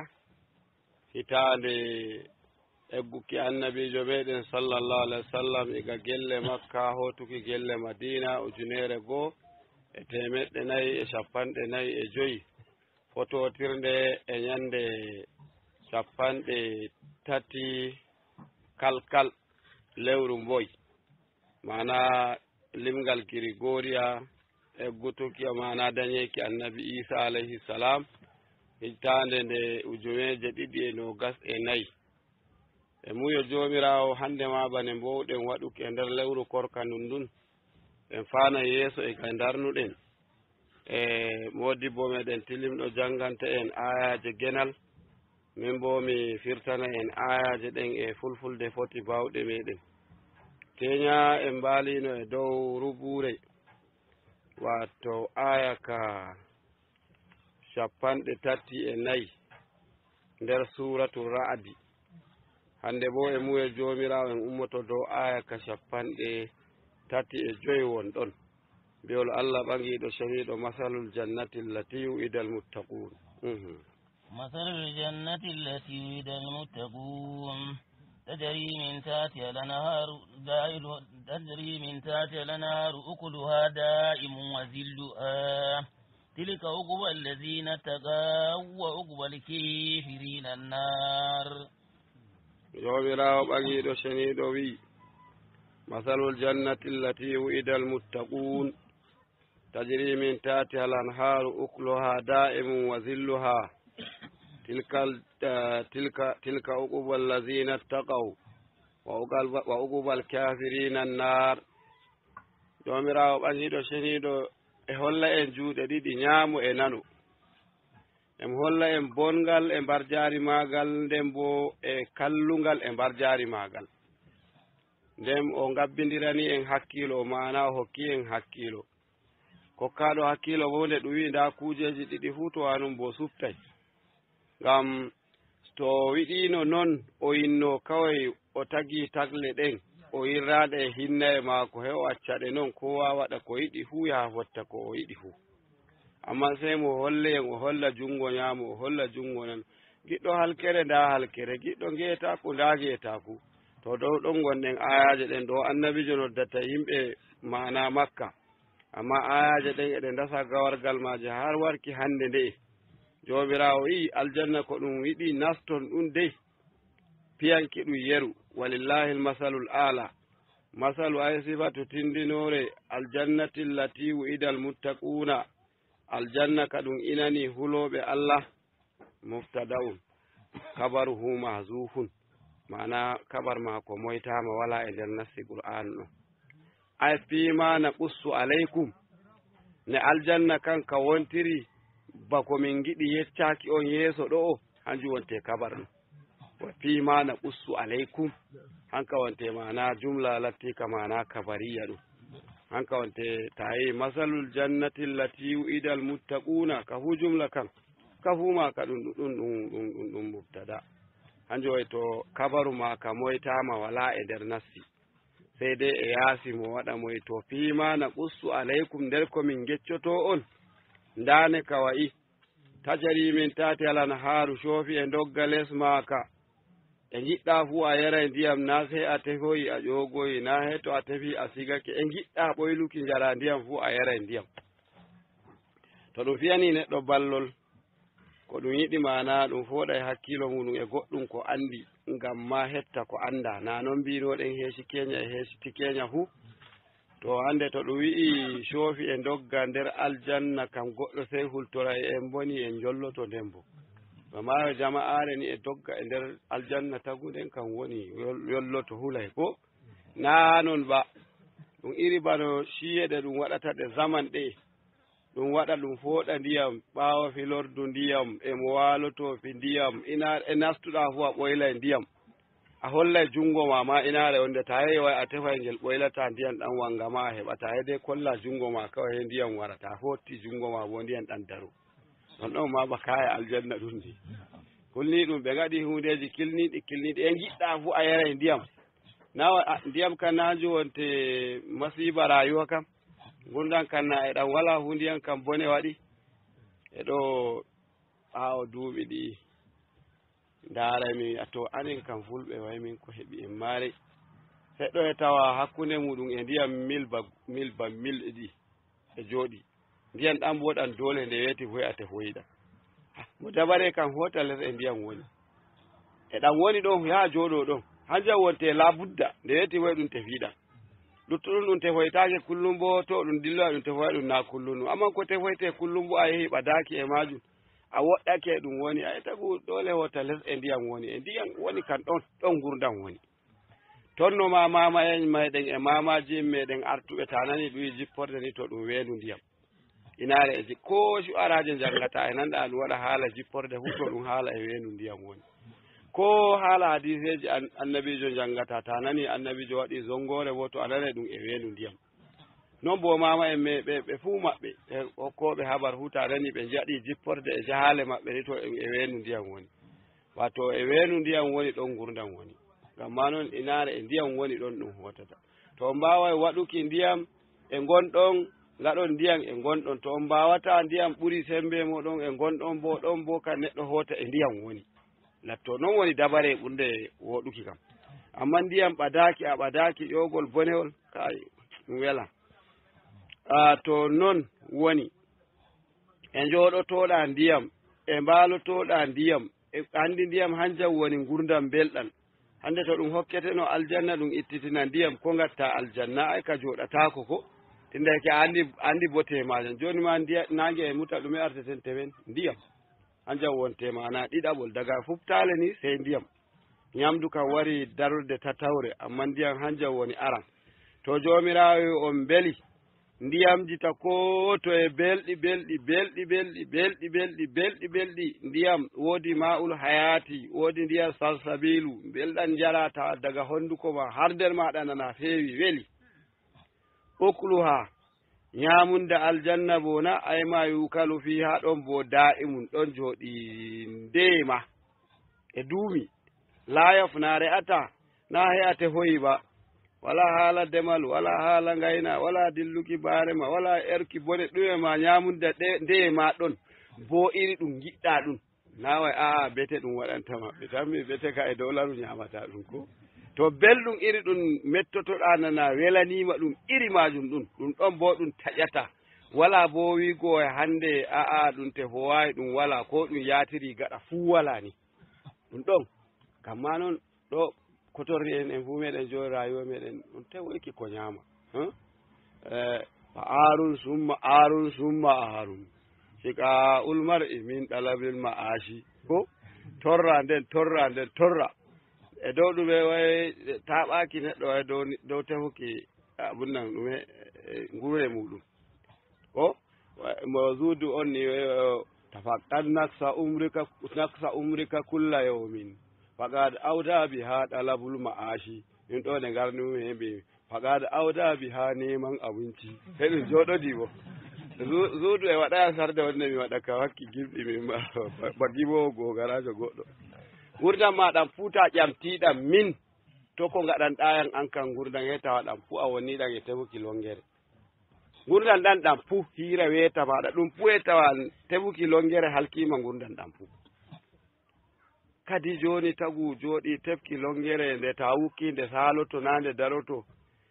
hitaande egguki annabiijo meɗen sallallahu alaihi wasallam iga gelle Makka hootuki gelle Madiina, ujunere goo e teemeɗɗe nayi e cappanɗe nayi e joyi. Fotootirnde e ñande cappanɗe tati kalkal lewru mboy, maana limgal Girigoriya, eggutuki, maana dañeeki Annabi Iisa alayhi salaam, hitaande nde ujuneeje ɗiɗi e noogas e nayi. E muuyo Joomiraawo, hannde maa bane mboowɗen waɗuki e nder lewru korka ndun ndun, en faana yeeso e ka ndarnuɗen. E moodibbo meɗen tilimɗo jannganta en aayaaje genal, min boo mi firtana en aayaaje ɗen e fulfulde foti baawɗe meɗen. Keenya en mbaaliino e dow rubuure, waato aaya ka cappanɗe tati e nayi nder Suuratu Ra'adi. Hannde boo e muuyo Joomiraawo en ummoto dow aaya ka cappanɗe tati e joyi won ɗon. Bi'ol Allah ɓaŋiiɗo ceniiɗo, "Masalul jannati allati wu'ida almuttaquun." Mhm. مثل الجنة التي وعد المتقون تجري من تحتها الأنهار، تجري من تحتها الأنهار أكلها دائم وظلها. تلك عقبى الذين اتقوا وعقبى الكافرين النار. Joomiraawo ɓaŋiiɗo ceniiɗo wi'i, "Masalul jannati allati wu'ida almuttaquun, tajri min tahtiha al-anhaaru, ukluha daa'imun wa zilluha. Tilka, eh, tilka, tilka uqubal lazina ttaqaw, wa uqal-, wa uqubal kafirina annar." Joomiraawo ɓaŋiiɗo ceniiɗo e holla en juuɗe ɗiɗi, ñaamo e nano. Emo holla en bongal e mbarjaari maagal, nden boo e kallungal e mbarjaari maagal. Nden o ngabbindirani en hakkiilo, o maana o hokki en hakkiilo. Kokkaaɗo hakkiilo boo, nde ɗum wi'i ndaa kuujeeji ɗiɗi fuu, to haa non boo suptay. Ngam to o wiɗiino non, o inno kaway o tagi tagle ɗen, o irra ɗe e hinnaye maako, he o acca ɗe non, koowa waɗa ko yiɗi fuu, yaha fotta ko o yiɗi fuu. Ammaa sey mo holle en, o holla junngo nyaamo, o holla junngo nano. Giɗɗo halkere, ndaa halkere. Giɗɗo ngeetaaku, ndaa ngeetaaku. To dow ɗon ngonɗen aayaaje ɗen ɗo Annabiijo noddata yimɓe maana Makka. Ammaa aayaaje ɗen eɗe ndasa gawargal maaje har warki hannde nde'e. Joomiraawo wi'i, aljanna ko ɗum yiɗi naston ɗum dey, piyanki ɗum yeru. Walillaahil masalul aala. Masalu ay sifatu tindinoore, aljannati allati wu'ida almuttaquuna. Aljanna ka ɗum inani hulooɓe Allah. Mubtada'un, kabaruhu mahzuufun, maana kabar maako moytaama, walaa e nder nassi Qur'aanu ɗon. Ay fiima naqussu alaykum, ne aljanna kan ka wontiri bako min ngiɗi yeccaaki on yeeso ɗo'o, hanjum wonte kabar ɗum. Wa fiima naqussu alaykum, hanka wonte maana jumla lattiika maana kabariya ɗum. Hanka wonte tawi masalul jannati allati wu'ida almuttaquuna, ka fu jumla kan. Ka fuu maa ka ɗum, ɗum, ɗum, ɗum, ɗum, ɗum mubtada. Hanjo e to kabaru maaka moytaama, walaa e nder nassi. Sey dey e yaasi mo waɗa moy to fiima na qussu alaykum, nder ko min geccotoo on. Ndaane ka wa'i. Tajari min taati alanhaaru, coofi e ndogga les maaka. E ngiɗɗaa fuu a yaray ndiyam, naa sey a tefoyi a ƴoogoyi, naa he to a tefi a sigake. E ngiɗɗaa ɓoyluki njaraa ndiyam fuu a yaray ndiyam. To ɗum fiyanii neɗɗo ballol, ko ɗum yiɗi maanaa, ɗum fooɗay hakkiilo muuɗum e goɗɗum ko anndi, ngam maa hetta ko anndaa. Naa non mbiinooɗen heeci keenya e heeci ti keenya fuu? To hannde to ɗum wi'i coofi e ndogga nder aljanna kam, goɗɗo sey hultora e en mboni en njolloto nden bo. No maayo jama'aare ni e dogga e nder aljanna tagunden kam woni yol-, yolloto hulay ko? Naa non ba. Ɗum iri bano ciiye ɗe ɗum waɗata ɗe zaman ɗe. Ɗum waɗa ɗum fooɗa ndiyam, ɓaawo filordu ndiyam, e mo waalotoo fi ndiyam, ina e nastuɗaa fuu a ɓoylay ndiyam. A hollay junngo ma, ma inaare wonde ta yehi way a tefay ngel ɓoylata ndiyam ɗam wannga ma a heɓa, ta yehi dey kolla junngo ma kaway he ndiyam warata, a fotti junngo ma bo ndiyam ɗam daru. Ɗon ɗon ma ba kaya aljanna ɗum ni. Kulni ɗum ɓe ngaɗi huundeeji kilniiɗi, kilniiɗi. E ngiɗɗaa fuu a yaray ndiyam. Na wa-, a, ndiyam kan na nju wonte masiiba rayuwa kam. Ngurndan kan na e ɗam walaa fuu ndiyam kam bone waɗi. E ɗo ɓaawo duuɓi ɗi'i. Ndaaray mi a to anen kam fulɓe way min ko heɓi en maare. Seɗɗo e tawa hakkunde muuɗum e ndiyam mil ba, mil ba mil e ɗi'i e jooɗi. Ndiyam ɗam bo ɗam doole nde weeti boy a tefoyi ɗam. Ha, mo dabare kam hoota les e ndiyam woni. E ɗam woni ɗon yaa jooɗo ɗon. Hanjam wonte laa budda nde weeti boy ɗum tefi ɗam. Luttuɗum ɗum tefoytaake kullum bo to ɗum dilloya ɗum tefoya ɗum naa kullum ɗum. Amman ko tefoyte kullum bo a yehi ɓadaaki e maajum. A woɗɗake ɗum woni, ay tagu doole hoota les e ndiyam woni. E ndiyam woni kan ɗon, ɗon ngurndan woni. Ton no ma maama en meɗen e maamaaji en meɗen artuɓe ta nani ɗum wi'i jipporde ni to ɗum weendu ndiyam. Inaare e ji-, ko shu'araaje njanngata e nanɗa ɗum waɗa haala jipporde fuu to ɗum haala e weendu ndiyam woni. Ko haala hadiiseeji an-, annabiijo njanngata ta nani annabiijo waɗi zonngoore bo to a nanay ɗum e weendu ndiyam. Non bo maama en me-, ɓe, ɓe fuu maɓɓe, ɓe hokkooɓe habar fuu ta nani ɓe njaɗi jipporde e jahaale maɓɓe ni to e, e weendu ndiyam woni. Waato e weendu ndiyam woni ɗon ngurndan woni. Ngam maa non inaare e ndiyam woni ɗon ɗum hootata. To on mbaaway waɗuki ndiyam e ngonɗon, ngaɗon ndiyam e ngonɗon. To on mbaawataa ndiyam ɓuri semmbe mooɗon e ngonɗon bo, ɗon bo ka neɗɗo hoota e ndiyam woni. Latto non woni dabare ɓurnde wooɗuki kam. Ammaa ndiyam ɓadaaki, a ɓadaaki ƴoogol bonewol, kaay, ɗum welaa. A, to non woni, e njooɗotooɗaa ndiyam, e mbaalotooɗaa ndiyam, e anndi ndiyam hanjam woni ngurndan mbelɗan. Hannde to ɗum hokketeno aljanna, ɗum ittitina ndiyam, ko ngatta aljanna, ay ka jooɗataako ko. Tindayke a anndi, anndi bote maajam. Jooni ma ndiya-, naange e muta ɗume arteten tewen? Ndiyam. Hanjam wonte maana ɗiɗaɓol, daga futtaale ni sey ndiyam. Nyamdu kam wari darorde tatawre, ammaa ndiyam hanjam woni aran. To Joomiraawo on mbeli, ndiyamji ta koo to e belɗi, belɗi, belɗi, belɗi, belɗi, belɗi, belɗi, belɗi, ndiyam woodi ma'ul hayaati, woodi ndiyam salsabiilu, mbelɗam njaraa ta daga honduko ma har nder maaɗa nana feewi, weli. Ukluha, nyaamunda aljanna bo na, ay ma yukalu fiha ɗon bo da'imun ɗon jooɗi ndeema. E duumi, laa yafna re'ata, na he'a tefoyi ba. Wala haala demal, wala haala ngayna, wala dilluki baarema, wala erki bone ɗume ma nyaamunda ɗe, ndeema ɗon. Bo iri ɗum ngiɗɗa ɗum. Na way, a'a, bete ɗum waɗanta maɓɓe. Tammi bete ka e dow laru nyaamata ɗum ko. To belɗum iri ɗum mettotoɗa nana welaniima ɗum iri maajum ɗum, ɗum ɗon bo ɗum taƴata. Wala bo wiigo e hannde a'a ɗum tefowaayi ɗum wala, ko ɗum yaatiri gaɗa fuu wala ni. Ɗum ɗon. Kamma non ɗo kotorri en, en fuu meɗen jooɗi rayuwa meɗen, ɗum tewoyki ko nyaama. Huh? Eh, fa aarun summa aarun summa aarun. Siqa ulmar e min ɗalabil ma'ashi. Ko torra nden, torra nden, torra. E dow ɗume way taɓaaki neɗɗo way dow ni-, dow tefuki abun nan ɗume, eh, nguure muɗum. Ko mo zuudu on ni, eh, tafaqqad naksa umrika, naksa umrika kulla yawmin. Faqad awda biha ɗalabul ma'ashi. Min ɗo nde ngarnumi he mbi, faqad awda biha neman abinci. He ɗum jooɗodi bo. Zu-, zuudu e waɗaya sarde wonde mi waɗa ka wakki gimɗi min ma, ba, ba gimowo gogaraajo goɗɗo. Ngurndan maa ɗan fuu, taa ƴamtii ɗan min, to ko ngaɗanɗaa yan an kan ngurndan, hee tawa ɗan fuu a wonii ɗan e tefuki lonngere. Ngurndan ɗan, ɗan fuu, hiira weeta maaɗa, ɗun fuu e tawa tefuki lonngere halkii ma ngurndan ɗan fuu. Kadi jooni tagu jooɗii tefki lonngere, nde taa wukkii nde saaloto, naa nde daroto,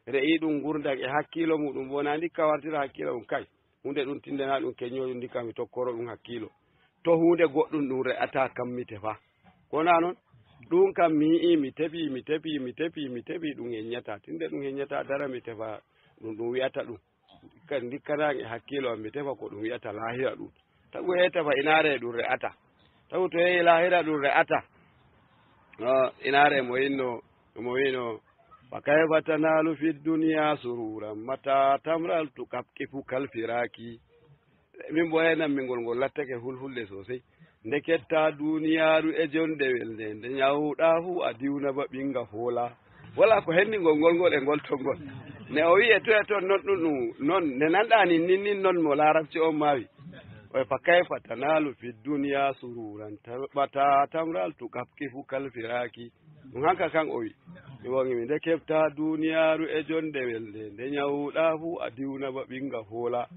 re'ii ɗun ngurndan e hakkiilo muuɗun boo, naa ndikka wartira hakkiilo ɗun kay. Huunde ɗun tinndanaa ɗun kenyoojo, ndikka mi tokkoro ɗun hakkiilo. To huunde goɗɗun ɗun re'ataa kam mi tefa. Ko naa non? Ɗun kam mi yi'ii, mi tefii, mi tefii, mi tefii, mi tefii, ɗun henyataa. Tinnde ɗun henyataa dara mi tefa ɗun, ɗun wi'ata ɗun. Kan ndikkanaa e hakkiilo am mi tefa ko ɗun wi'ata laahira ɗun. Tagu hee tefa inaare ɗun re'ata. Tagu to yehi laahira ɗun re'ata. No inaare mo inno, mo wi'no, "Fa kayfa tanalu fi dunya sururan mata tamral tukapkifu kal firaki." Min bo hee nan min ngol, ngol lattake hulhulde sosai. Nde keftaa duuniyaaru e jonnde welde, nde nyawɗaa fu a diwna ba ɓinnga foola. Walaa ko henni ngol, ngol, ngol e ngol ton ngol. Ne o wi'i e to e ton non ɗun ɗun, non ne nanɗaa nin, nin, nin non mo Laarabci on maawi. O e fa kayfa tanalu fi dunya sururan ta-, bata tamral tukapkifu kal firaki. Ɗun hanka kan o wi'i. Mi wongi mi nde keftaa duuniyaaru e jonnde welde, nde nyawɗaa fu a diwna ba ɓinnga foola.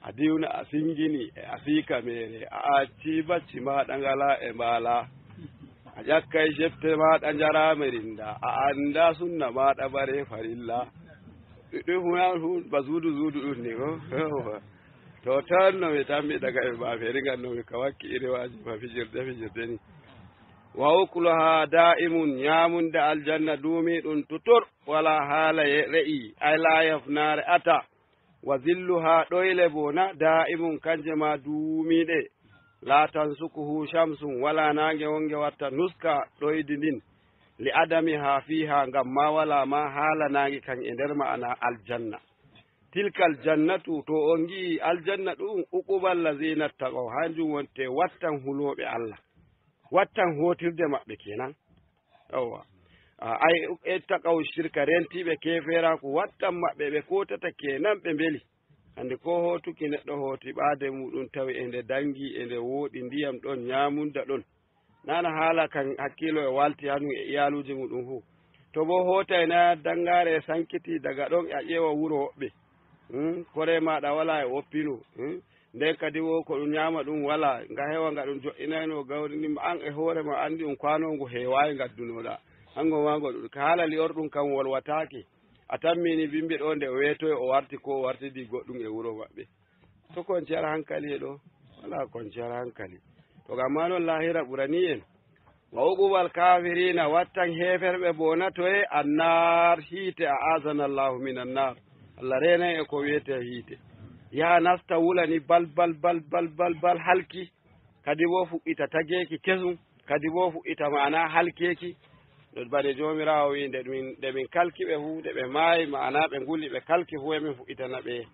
A diwna, a singini, e a siika meere, a acci bacci maaɗa ngalaa e mbaala. A ƴakkay jefte maaɗa njaraa mirinda, a anndaa sunna maaɗa baree farilla. Ɗun fu nan fu ba zuudu zuudu ɗun ni ko. To tan no mi tammi daga e ma feri ngan no mi kawakki iri waaji ma fijirde fijirde ni. Wa ukluha da'imun, nyaamunde aljanna duumiiɗun tutur, walaa haala ye-, re'ii, ay laa yafnaa re'ataa. Wa zilluha, ɗoyle bo na, daa'imun, kanje ma duumiiɗe. Laa tansukuhu shamsun, walaa naange wonge watta nuska ɗoydi ndin. Li adamiha fiha, ngam ma walaa ma haala naange kan e nder ma'ana aljanna. Tilkal jannatu, to on ngi'i aljanna ɗu'um, uqubal lazina ttaqaw, hanjum wonte wattan hulooɓe Allah. Wattan hootirde maɓɓe kenan. Yawwa. A, ay, ittaqaw shirka, rentiiɓe keefeeraaku, wattan maɓɓe ɓe kootata kenan ɓe mbeli. Anndi ko hootuki neɗɗo hooti ɓaade muuɗum tawi e nde dangi, e nde wooɗi ndiyam ɗon, nyaamunda ɗon. Nana haala kan hakkiilo e waalti hanu e iyaaluuji muuɗum fuu. To boo hootay na dangaare e sankiti daga ɗon a ƴeewa wuro woɓɓe. Hmm? Kore maaɗa walaa e woppino. Hmm? Nden kadi wo ko ɗum nyaama ɗum walaa, nga hewa nga ɗum jo'inayno gawri ndin, an e hoore ma anndi ɗum kwaano ngu heewaayi ngaddunoɗaa. Hango ma ngo ɗum, ka haala li'orɗum kan wolwataake. A tammini bimbi ɗo nde o weetoyi o warti ko o wartidi goɗɗum e wuro maɓɓe. To konciyar hankali e ɗo? Walaa konciyar hankali. To gam maa non laahira ɓurani en. Wa uqubal kafirina, wattan heeferɓe bonatoye, annar, hiite, a azana Allahu min annar. Allah reenay e ko wiyetee hiite. Yaha nasta wula ni bal, bal, bal, halki. Kadi boo fuɗɗita tageeki kesum. Kadi boo fuɗɗita ma'ana halkeeki. Ɗo bane Joomiraawo wi'i, nde min, nde min kalki ɓe fuu, nde ɓe maayi, ma'ana ɓe nguli, ɓe kalki fuu, e min fuɗɗitana ɓe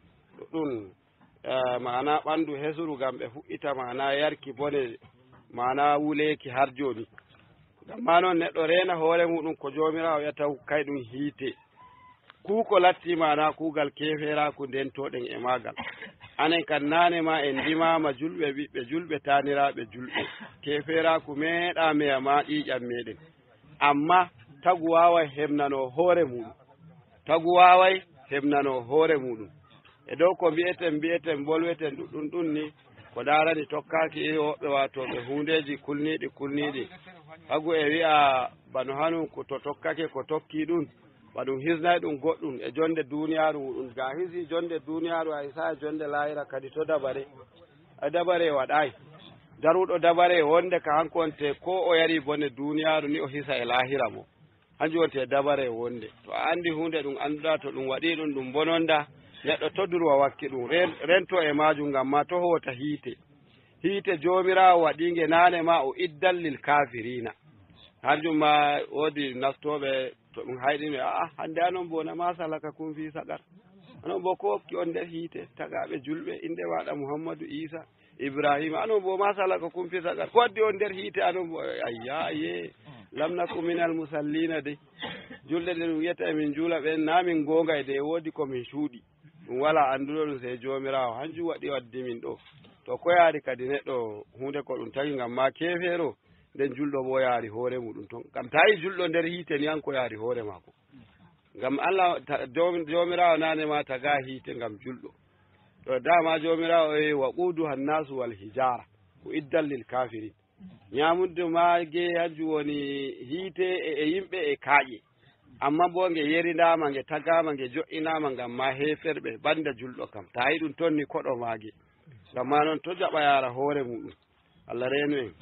ɗum. Eh, ma'ana ɓanndu hesuru ngam ɓe fuɗɗita ma'ana yarki bone, ma'ana wuleeki har jooni. Ngam maa non neɗɗo reena hoore muuɗum ko Joomiraawo wi'ata kay ɗum hiite. Kuu ko latti ma'ana kuugal keefeeraaku ndentooɗen e maagal. Anen kan naane maa en ndimaama julɓe, ɓiɓɓe julɓe, taaniraaɓe julɓe. Keefeeraaku meeɗaa meya maa ƴiiƴam meeɗen. Ammaa tagu waaway heɓnanoo hoore muuɗum. Tagu waaway heɓnanoo hoore muuɗum. E dow ko mbi'eten, mbi'eten, mbolweten ɗuɗɗum ɗum ni, ko ndaarani tokkaaki iri woɓɓe, waato ɓe huundeeji kulniiɗi, kulniiɗi. Tagu e wi'a bano hanu ko to tokkake, ko tokki ɗum, ba ɗum hisnay ɗum goɗɗum e jonde duuniyaaru muuɗum. Ga hisi jonde duuniyaaru, a hisa e jonde laahira kadi to dabare. A dabare waɗaay. Daruɗo dabare wonde ka hanko wonte ko o yari bone duuniyaaru ni o hisa e laahira mo. Hanjum wonte dabare wonde. To a anndi huunde ɗum annduɗaa to ɗum waɗi ɗum, ɗum bononda, neɗɗo to durwa wakki ɗum, ren-, rento e maajum ngam ma to hoota hiite. Hiite Joomiraawo waɗiinge naane ma o iddan lil kaafiriina. Hanjum ma woodi nastooɓe to ɗum hayɗini, a'a, hannde anon bo na ma salaka kun fii saɗar. Anon bo ko hokki on nder hiite, tagaaɓe julɓe, innde maaɗa Muhammadu Iisa, Ibrahima, anon bo ma salaka kun fii saɗar. Ko waddi on nder hiite anon bo, ayya, ayye. Lam naku minal musalliina de. Julde nde ɗum wiyata emin juula ɓen, na min goonga e de e woodi ko min cuuɗi. Ɗum walaa annduɗo ɗum sey Joomiraawo. Hanjum waɗi waddi min ɗo. To ko yaari kadi neɗɗo huunde ko ɗum tagi ngam ma keefeero. nden julɗo boo yaari hoore muuɗum ton. Ngam taa yi julɗo nder hiite ni, an ko yaari hoore maako. Ngam Allah ta-, Joomi-, Joomiraawo naane ma taga hiite ngam julɗo. To dama Joomiraawo e wa quuduha nnaasu wal hijaara, uiddat lil kaafiriin. Nyamudde maage hanjum woni hiite e, e yimɓe e kaaƴe. Amma boo nge yerindaama, nge tagaama, nge jo'inaama ngam ma heeferɓe, banda julɗo kam. Taa yi ɗum ton ni koɗo maage. Ngam ma non to jaɓa yaara hoore muuɗum. Allah reenu en.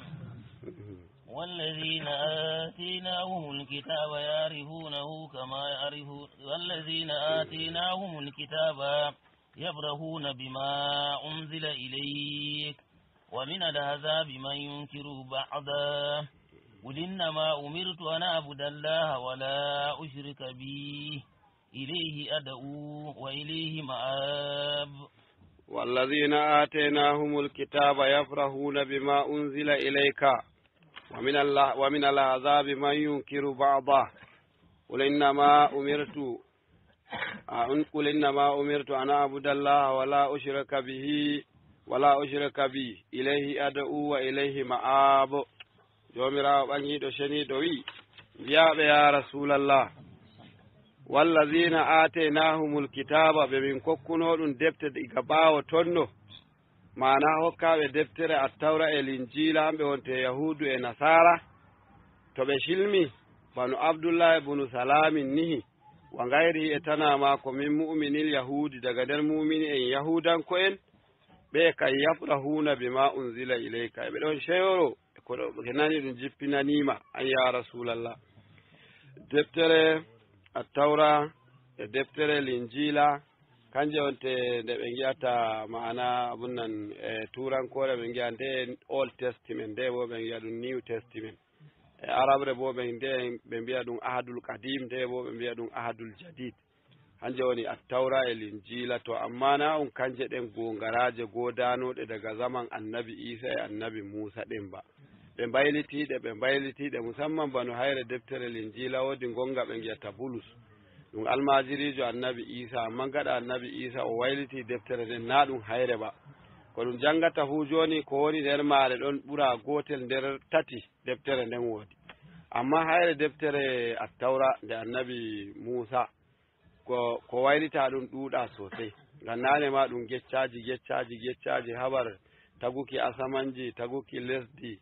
والذين آتيناهم الكتاب يعرفونه كما يعرفون، والذين آتيناهم الكتاب يفرحون بما أنزل إليك ومن الأحزاب من ينكر بعضه قل إنما أمرت أن أعبد الله ولا أشرك به إليه أدعو وإليه مآب. والذين آتيناهم الكتاب يفرحون بما أنزل إليك ومن ال-، ومن الأحزاب من ينكر بعضه قل إنما أمرت، آه، قل إنما أمرت أن أعبد الله ولا أشرك به، ولا أشرك به، إليه أدعو وإليه مآب. Joomiraawo ɓaŋiiɗo ceniiɗo wi'i, mbi'aa ɓe, yaa Rasuulallah, "Wallaziina aataynaahumul kitaaba," ɓe min kokkunoo ɗum defte diga ɓaawo tonno, maana hokkaaɓe deftere Attawra e Linjiila, hamɓe wonte Yahuudu e Nasaara, to ɓe cilmi, banu Abdullahi bunu Salaamin nihi, wa gayrihi e tanaa maako, min mu'minil Yahuudi, daga nder mu'mini en Yahuudanko'en, ɓe kay yafrahuuna bimaa unzila ilayka, e ɓe ɗon ceyoro e ko ɗo ɓe nani ɗum jippinaniima, an yaa Rasuulallah. Deftere Attawra e deftere Linjiila, kanje wonte nde ɓe ngi'ata maana abun nan, e tuurankoore ɓe ngi'a nde Old Testament, nde bo ɓe ngi'a ɗum New Testament. E Arabre bo ɓe nde ɓe mbi'a ɗum Ahadul Qadim, nde bo ɓe mbi'a ɗum Ahadul Jadid. Hanje woni Attawra e Linjiila, to amma na un kanje ɗen gongaraaje godaanoɗe daga zaman Annabi Iisa e Annabi Muusa ɗen ba. Ɓe mbaylitiiɗe, ɓe mbaylitiiɗe, musamman bano hayre deftere Linjiila woodi ngonga ɓe ngi'ata Bulus. Ɗum almaajiriijo Annabi Iisa, amma gaɗa Annabi Iisa o wayliti deftere nden, na ɗum hayre ba. Ko ɗum jangata fuu jooni, ko woni nder maare ɗon ɓura gootel nder tati deftere nden woodi. Amma hayre deftere Attawra nde Annabi Muusa, ko, ko waylita ɗum ɗuuɗa sosai. Ngam naane ma ɗum geccaaji, geccaaji, geccaaji, habar taguki asamanji, taguki lesdi,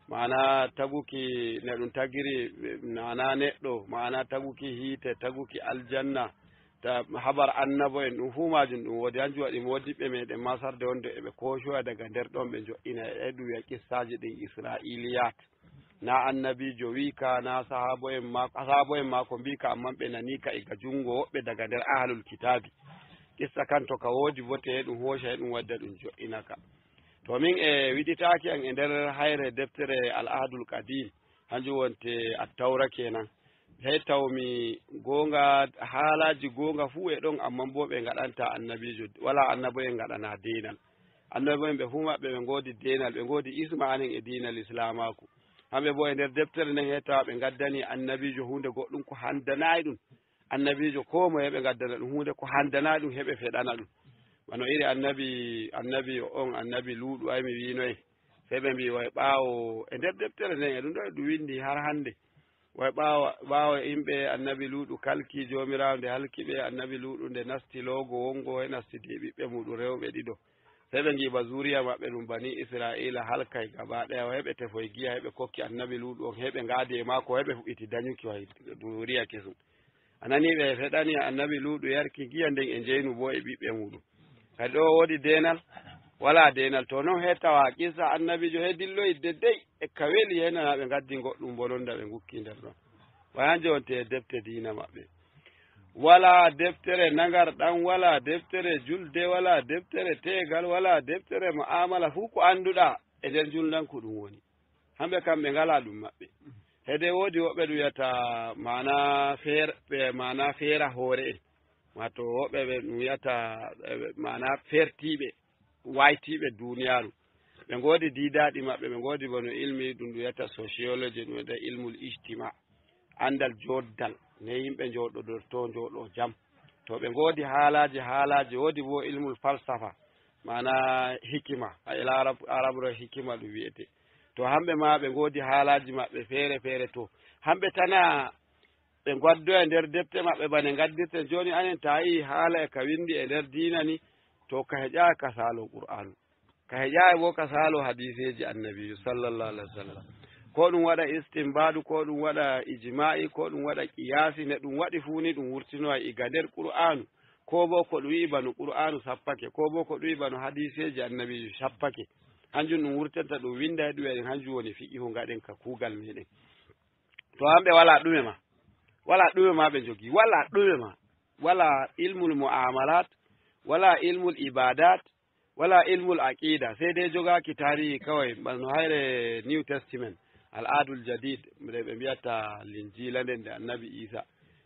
maana taguki ne ɗum tagiri, maana neɗɗo, maana taguki hiite, taguki aljanna, ta, habar annabo'en, ɗum fuu maajum ɗum woodi. Hanjum waɗi moodiɓɓe meɗen ma sarde wonde e ɓe koocoya daga nder ɗon ɓe njo'ina, e ɗum wi'a qissaaji ɗin Isra'iliyat. Na annabiijo wi'i ka, na sahaabo'en maako, sahaabo'en maako mbi'i ka, ammaa ɓe nani ka iga junngo woɓɓe daga nder ahlul kitaabi. Qissa kan to ka woodi bote, ɗum hooca, ɗum wadda, ɗum jo'ina ka. To min e wiɗitaaki an e nder hayre deftere Al Ahdul Qadim, hanjum wonte Attawra kenan. Hey tawmi goonga, haalaaji goonga fuu e ɗon, ammaa boo ɓe ngaɗanta annabiijo, walaa annabo'en ngaɗana deenal. Annabo'en ɓe fuu maɓɓe ɓe ngoodi deenal, ɓe ngoodi isma anen e diinal Islaamaaku. Hamɓe boo e nder deftere nden heɓta ɓe ngaddani annabiijo huunde goɗɗum ko handanaay ɗum. Annabiijo koo moye ɓe ngaddana ɗum huunde ko handanaay ɗum, heɓe feɗana ɗum. Wano iri annabi, annabi on, annabi Luuɗu, ay mi wiinoye. Sey ɓe mbi'i, way ɓaawo e nder deftere nden, e ɗum ɗo e ɗum windi har hannde. Way ɓaawo, ɓaawo yimɓe annabi Luuɗu kalki, Joomiraawo nde halki ɓe, annabi Luuɗu nde nasti loogo wongo, e nastidi e ɓiɓɓe muuɗum rewɓe ɗiɗo. Sey ɓe ngi'i ba zuriya maɓɓe ɗum bani Isra'iila halkay gaba ɗaya, o heɓe tefoy giya, heɓe kokki annabi Luuɗu on, heɓe ngaadi e maako, heɓe fuɗɗiti danyuki way zuriya kesum. A nani ɓe feɗani annabi Luuɗu yarki giya nden e njeynu boo e ɓiɓɓe muuɗum. Kadi ɗo woodi deenal? Walaa deenal. To non he tawa qissa annabiijo he dilloyi dedey e ka weli he nana ɓe ngaddi goɗɗum bononda ɓe ngukki nder ɗon. Wayan jonte e defte diina maɓɓe. Walaa deftere nagarɗan, walaa deftere julde, walaa deftere teegal, walaa deftere mu'amala, fuu ko annduɗaa e nder njulndan ko ɗum woni. Hamɓe kam ɓe ngalaa ɗum maɓɓe. Hede woodi woɓɓe ɗum wiyata maana feer-, ɓe maana feera hoore en. Wato woɓɓe ɓe ɗum wiyata, eh, maana feertiiɓe, waytiiɓe duniyaaru. Ɓe ngoodi diidaaɗi maɓɓe, ɓe ngoodi bano ilmi ɗum ɗum wiyata sociology, ɗum wiyata ilmul ijtima. Anndal jooddal, ne yimɓe njooɗodorto, njooɗo jam. To ɓe ngoodi haalaaji, haalaaji, woodi bo ilmul falsafa, maana hikima, a ila arab-, arabro hikima ɗum wi'ete. To hamɓe ma ɓe ngoodi haalaaji maɓɓe feere feere to. Hamɓe tana ɓe ngaddoya nder defte maɓɓe bane ngaddirten. Jooni anen ta yii haala e ka windi e nder diina ni, to ka heƴaay ka saalo Qur'aanu. Ka heƴaay bo ka saalo hadiiseeji Annabiijo sallallahu alaihi wasallam. Ko ɗum waɗa istinbaadu, ko ɗum waɗa ijmaa'i, ko ɗum waɗa qiyaasi, ne ɗum waɗi fuu ni ɗum wurtinoya iga nder Qur'aanu. Ko bo ko ɗum wi'i bano Qur'aanu sappake, ko bo ko ɗum wi'i bano hadiiseeji Annabiijo sappake. Hanjum ɗum wurtanta ɗum winda e ɗum en, hanjum woni fiqihu ngaɗen ka kuugal meɗen. To hamɓe wala ɗume ma, wala ɗume ma ɓe njogi, wala ɗume ma, wala ilmul mu'amalat, wala ilmul ibadat, wala ilmul aqida, sey dey jogaaki taarihi kaway, bano hayre New Testament, Al Ahdul Jadid, nde ɓe mbiyata Linjiila nden nde Annabi Iisa.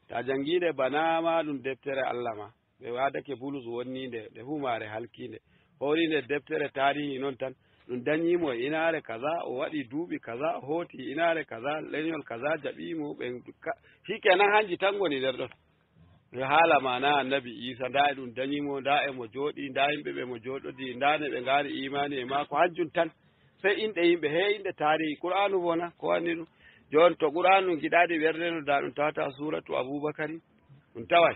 Ta jangii nde bana ma ɗum deftere Allah ma, ɓe waadake Bulus wonni nde, nde humaare halkii nde. Hoori nde deftere taarihi non tan, ɗum danyii mo e inaare kaza, o waɗi duuɓi kaza, o hooti inaare kaza, lenyol kaza jaɓii mo, ɓen ka-, shikenan hanji tan ngoni nder ɗon. Yo haala ma na Annabi Iisa, nda e ɗum danyi mo, nda e mo jooɗi, nda yimɓe ɓe mo jooɗodi, nda ne ɓe ngaari imaani e maako, hanjum tan. Sey inɗe yimɓe, he inɗe taarihi. Qur'aanu bo na, ko wanni ɗum? Jooni to Qur'aanu giɗaaɗi ɓernde no, nda ɗum tawata suuratu Abubakarin, ɗum taway.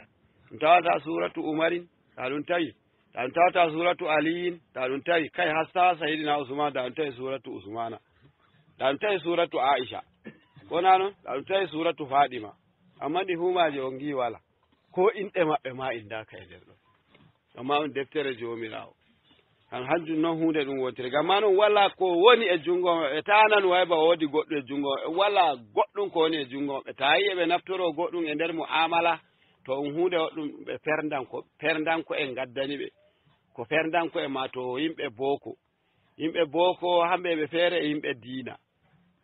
Ɗum tawata suuratu Umarin, nda ɗum tawi. Nda ɗum tawata suuratu Aliyin, nda ɗum tawi. Kay hasta Sayidina Usmaan, nda ɗum tawi suuratu Usmaana. Nda ɗum tawi suuratu Aisha. Ko na non? Nda ɗum tawi suuratu Faaɗima. Amma ɗi huumaaji on ngi wala. Ko inɗe maɓɓe ma indaaka e nder ɗon. Amma on deftere Joomiraawo. Han hanjum non huunde ɗum wontiri. Ngam ma non wala ko woni e junngo maɓɓe. Ta nanu way ba woodi goɗɗum e junngo maɓɓe. Wala goɗɗum ko woni e junngo maɓɓe. Ta yi'e ɓe naftoro goɗɗum e nder mu'amala, to on huunde woɗɗum ɓe perndan ko, perndan ko en ngaddani ɓe. Ko perndan ko e ma to yimɓe booko. Yimɓe booko hamɓe ɓe feere e yimɓe diina.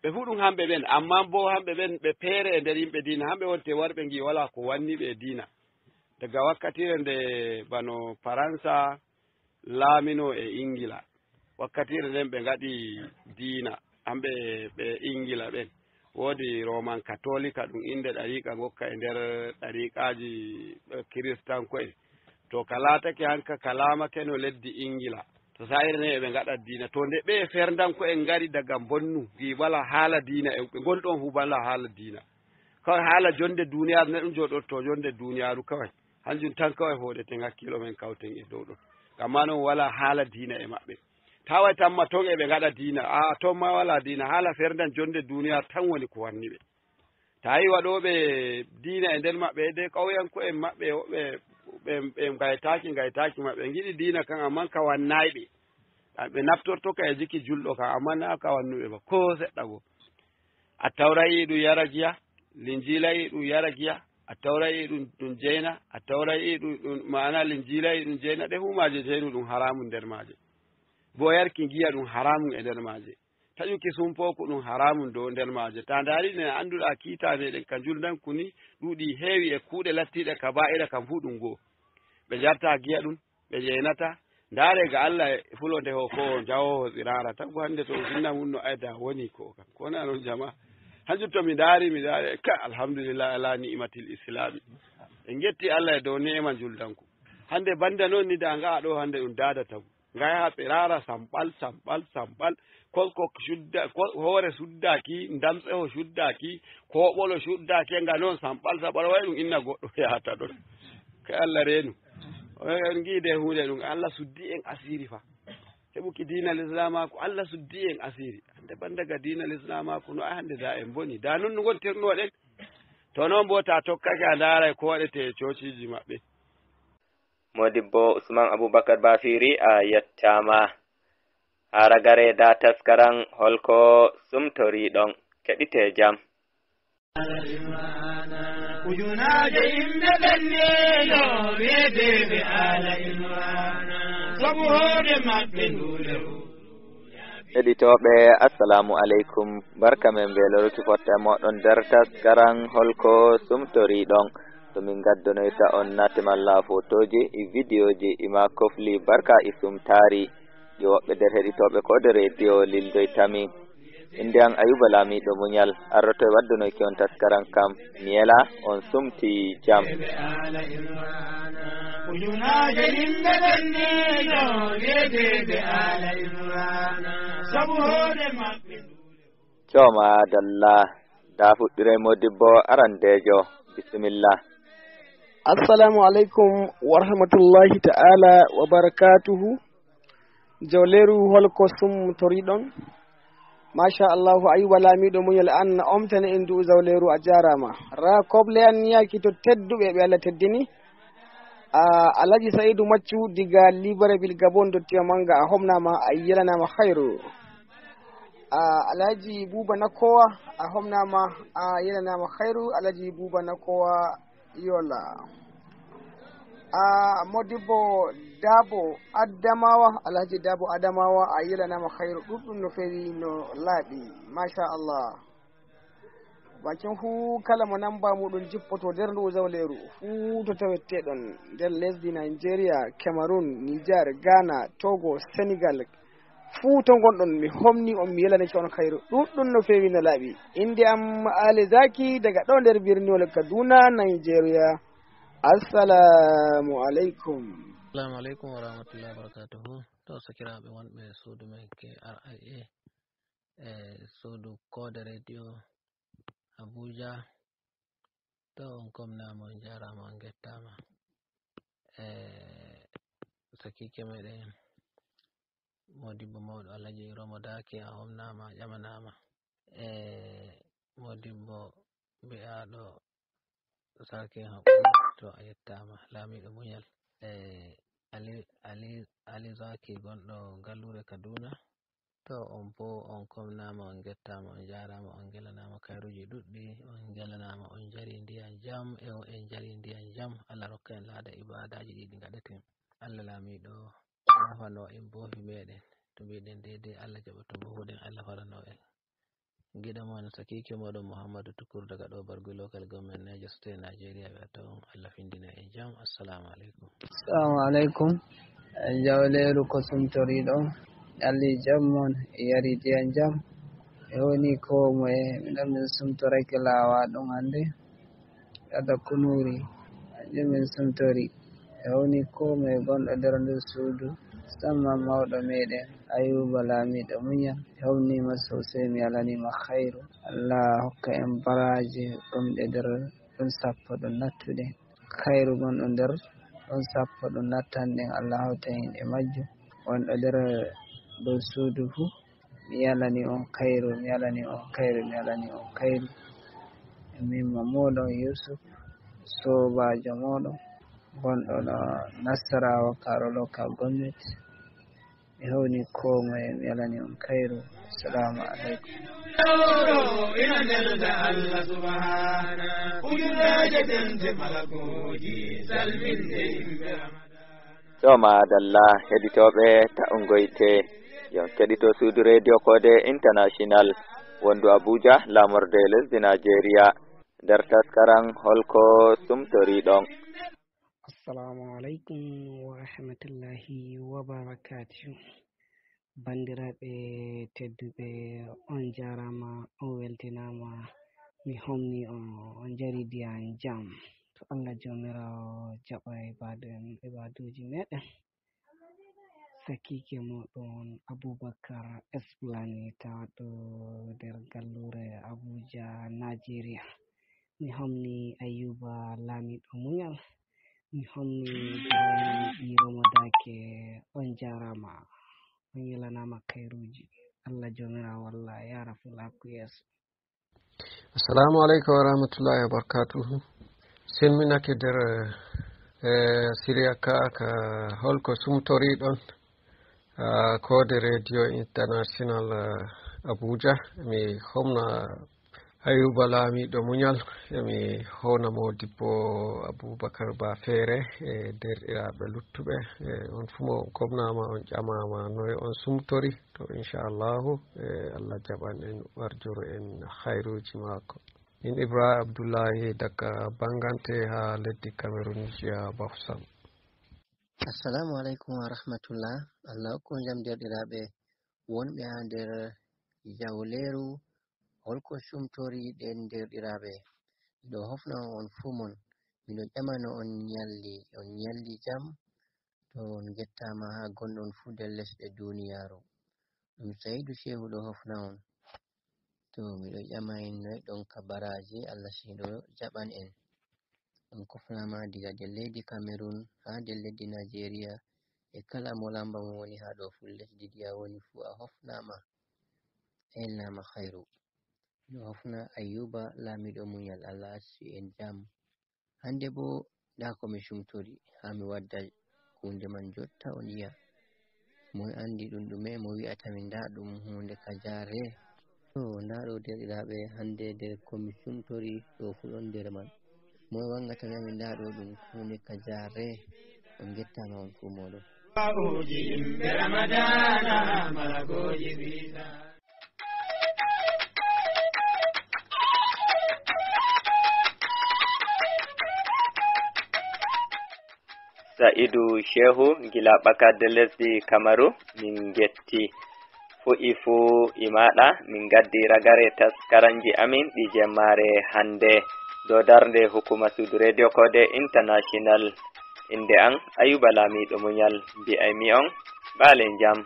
Ɓe fuu ɗum hamɓe ɓen, amma bo hamɓe ɓen ɓe peere e nder yimɓe diina. Hamɓe wonte warɓe ngi wala ko wanni ɓe e diina. Daga wakkatire nde bano Faransa laamino e Ingila, wakkatire nden ɓe ngaɗi diina, hamɓe ɓe Ingila ɓen. Woodi Roman Katolika, ɗum innde ɗariiqa ngokka e nder ɗariiqaaji, eh, kiristanko'en. To ka laatake hanka ka laamake no leddi Ingila. To sa'ire nden eɓe ngaɗa diina. To nde ɓe ferndanko'en ngari daga mbonnu, gi wala haala diina, e ɓe ngonɗon fu wala haala diina. Kawai haala jonde duniyaaru ne ɗum jooɗotto jonde duniyaaru kawai. Hanjum tan kawai fooɗeten hakkilo men kawten e dow ɗon. Ngam ma non wala haala diina e maɓɓe. Tawai tamma ton eɓe ngaɗa diina. Aa, ton ma wala diina. Haala ferndan jonde duniyaaru tan woni ko wanni ɓe. Ta yi waɗooɓe diina e nder maɓɓe, de ƙauyanko'en maɓɓe, ɓe, ɓe, ɓe ngaytaaki, ngaytaaki maɓɓe. Ngiɗi diina kan, amman ka wannaay ɓe. Ɓe naftorto ka e jiki julɗo kan, amman na ka wannuɓe ba, ko seɗɗa go. Attawra yi ɗum yara giya, Linjiila yi ɗum yara giya, Attawra yi ɗum, ɗum jeyna, Attawra yi ɗum, ɗum, ma'ana Linjiila yi ɗum jeyna, ɗe fuu maaje jeynu ɗum haramun nder maaje. Bo yarki giya ɗum haramun e nder maaje. Taƴuki sumpooku ɗum haramun dow nder maaje. Ta ndaari ne annduɗaa kiita meɗen ka njulndanku ni ɗuuɗi heewi e kuuɗe lattiiɗe kabaa'ira kam fuu ɗum goo. Ɓe njarta giya ɗum, ɓe jeenata. Ndaare ga Allah e fulo nde ho ko jawoho tsirara. Tagu hannde to o finna mun no ayda woni ko kam. Ko na non jama. Hanjum to mi ndaari, mi ndaari, ka alhamdulillah ala ni'matil islami. En ngetti Allah e dow ni'ima njulndanku. Hannde banda non ni da nga ɗo hannde ɗum daada tagu. Nga yaha tsirara samɓal, samɓal, samɓal. Ko, ko sudda, ko hoore suddaaki, ndamtseho suddaaki, koɓolo suddaaki, nga non samɓal, samɓal, way ɗum inna goɗɗo yahata ɗon. Kay Allah reenu. On ngi de huunde ɗum, Allah suddi en asiri fa. Heɓuki diina Lislaama ko Allah suddi en asiri. Hannde banda ga diina Lislaama ko no ay hannde da en boni. Da non no ngontirno ɗen. To non bo ta tokkake a ndaara ko waɗete e coociiji maɓɓe. Modibbo Usman Abubakar Bafiri, a yettaama. Haa ragare da taskaran holko sumtori ɗon. Keɗite jam. Ujunaaje yimɓe ɓenniino weedeeɓe Aala Imraana, sabu hoore maɓɓe nduule o. Heɗitooɓe, assalamu aleykum. Barka men mbeelorki fotta e mooɗon nder taskaran holko sumtori ɗon. To min ngaddonoyta on nate malla fotooji, e vidiyooji, e ma kofli barka e sumtaari. Ɗi woɓɓe nder heɗitooɓe ko nder rediyo lildoytami. Innde an Ayuba Laamiiɗo Muñal, arroto e waddunoyki on taskaran kam. Mi yela on sumti jam. Ujunaaje yimɓe ɓenniino weedeeɓe Aala Imraana, sabu hoore maɓɓe. To, madalla, da fuɗɗiray modibbo arandeejo. Bisimilla. Assalamu alaikum wa rahmatullahi ta'ala wa barakatuhu. Jawleeru, holko sumtoriɗon? Masha Allahu, Ayuba Laamiɗo muñal an, omtane en du'u Jawleeru, a jaaraama. Ra koble an yaaki to tedduɓe ɓe Allah teddini. A, Alhaji Sa'idu Maccu diga Libreville, Gabon, dottiya manga, a homnaama, a yelanaama khairu. A, Alhaji Buba Nakowa, a homnaama, a yelanaama khairu, Alhaji Buba Nakowa Yola. A, Modibbo Dabo Adamawa, Alhaji Dabo Adamawa, a yelanaama khairu ɗuɗɗum no feewi no laaɓi. Masha Allah. Bakin hu kala mo namba muɗum jippoto nder ndu Jawleeru, fuu to taweteɗon nder lesdi Nigeria, Cameroon, Niger, Ghana, Togo, Senegal, fuu to ngonɗon, mi homni on, mi yelanike on khairu ɗuɗɗum no feewi no laaɓi. Innde am Ali Zaki daga ɗo nder birniwol Kaduna, Nigeria. Assalamu alaikum. Assalamu alaikum wa rahmatullahi wa barakatuhu. To, sakiraaɓe wonɓe suudu men K R I A, e suudu koode radio Abuja, to, on komnaama, on jaaraama, on ngettaama. E sakiike meɗen, modibbo mawɗo Alhaji Romo Dake, a homnaama, a ƴamanaama. E modibbo bi'aaɗo Sarki Haqqu, to, a yettaama, Laamiiɗo muñal. E Ali, Ali, Ali Zaki gonɗo galluure Kaduna, to, on fof on komnaama, on ngettaama, on jaaraama, on ngelanaama kayruuji ɗuɗɗi, on ngelanaama, on njari ndiyan jam, e o en njari ndiyan jam. Allah rokka en laada ibaadaaji ɗi ɗi ngaɗeten. Allah Laamiiɗo yaafano en boofi meɗen. To mbiɗen deydey, Allah jaɓa, to mbohuɗen, Allah farano en. Giɗo mon, sakiike moɗon Muhammadu Tukur daga ɗo Bargu Local Government, Niger State, Nigeria, wi'ata on Allah findina en jam. Assalamu alaikum. Assalamu alaikum. En Jawleeru, ko sumtoriɗo? Yalli jam mon, e yari ndiyan jam. E woni ko moye, miɗon min sumtorake laawa ɗum hannde. Ada Kunuri, kanjum min sumtori. E woni ko moye gonɗo nder ndu suudu, musamman mawɗo meɗen Ayuba Laamiiɗo muñal. E homniima sosai, mi yalaniima khairu. Allah hokka en baraaji gomɗe nder ɗum sappo ɗum nattuɗen. Khairu gonɗo nder ɗum sappo ɗum nattanɗen, Allah hawta en e majjum. Wonɗo nder dow suudu fuu, mi yalani on khairu, mi yalani on khairu, mi yalani on khairu. E min ma moɗon Yusuf, soobaajo moɗon, gonɗo ɗo Nasarawa Karo Local Government. Mi hawni ko moye, mi yalani on khairu. Assalamu alaikum. Ina nelda Allah subhana, ujunaaje dente malakuuji, salminde yimɓe Ramadan. To, madalla, heɗitooɓe, ta'ungoyte. Yo on keɗito suudu Radio Kode International, wondu Abuja, laamorde lesdi Nigeria, nder taskaram Holko Sumtoriɗon. Assalamu alaikum wa rahmatullahi wa barakatuh. Banndiraaɓe tedduɓe, on jaaraama, on weltinaama, mi homni on, on njari ndiyan jam. To Allah Joomiraawo jaɓa ibaadu en, ibaaduuji meɗen. Sakiike moɗon Abubakar Esplani, tawaɗo nder galluure Abuja, Nigeria. Mi homni Ayuba Laamiiɗo muñal. Mi homni Ibrahim Ɓii Romo Dake, on jaaraama. On yelanaama kayruuji. Allah Joomiraawo walla yaara fulaaku yeeso. Assalamu alaikum wa rahmatullahi wa barakatuhu. Selminake nder, eh, siriya ka, ka holko sumtoriɗon, ah, Kode Radio International, ah, Abuja. Mi homna Ayuba Laamiiɗo muñal, emi howna Modibbo Abubakar Ba Feere e deerɗiraaɓe luttuɓe. E on fuu mo on komnaama, on ƴamaama noye on sumtori. To, inchallahu, e Allah jaɓan en, warjoro en hayruuji maako. Min Ibrahim Abdullahi daga Bangante haa leddi Cameroon, jiya Bafoussam. Assalamu alaikum wa rahmatullah. Allah hokku on jam, deerɗiraaɓe wonɓe haa nder jawleeru. Holko sumtori ɗen, deerɗiraaɓe? Miɗo hofna on fuu mon. Miɗo ƴamano on ñalli, on ñalli jam? To, on ngettaama haa gonɗon fuu nder lesɗe duniyaaru. Ɗum Sa'idu Shehu ɗo hofna on. To miɗo ƴama en noy ɗon ka baraaji, Allah si ɗo jaɓan en. On kofnaama diga nder leydi Kamerun haa nder leydi Najeriya, e kala mo lamba mo woni haa ɗo fuu lesdi ndi a woni fuu a hofnaama. A elnaama khayru. Miɗo hofna Ayyuba laamiiɗo muñal, Allah acci en jam. Hannde boo ndaa ko mi sumtori haa mi wadda huunde man jotta on yi'a. Moy anndi ɗum ɗume mo wi'ata min ndaa ɗum huunde ka jaare? To ndaa ɗo deerɗiraaɓe hannde nder ko mi sumtori ɗo fuu ɗon nder man. Moy wangata min ndaa ɗo ɗum huunde ka jaare? On ngettaama on fuu mooɗon. Yimɓe Ramadana, maragoji visa. Sa'idu Shehu, gila ɓakadde lesdi Kamaru, min ngetti. Fuɗi fuu e maaɗa, min ngaddi ragare taskaranji amin ɗi jemmaare hannde. Dow darnde hukuma suudu Radio Kode International. Innde am Ayuba Laamiiɗo Muñal, mbi'aymi on, ɓaale jam.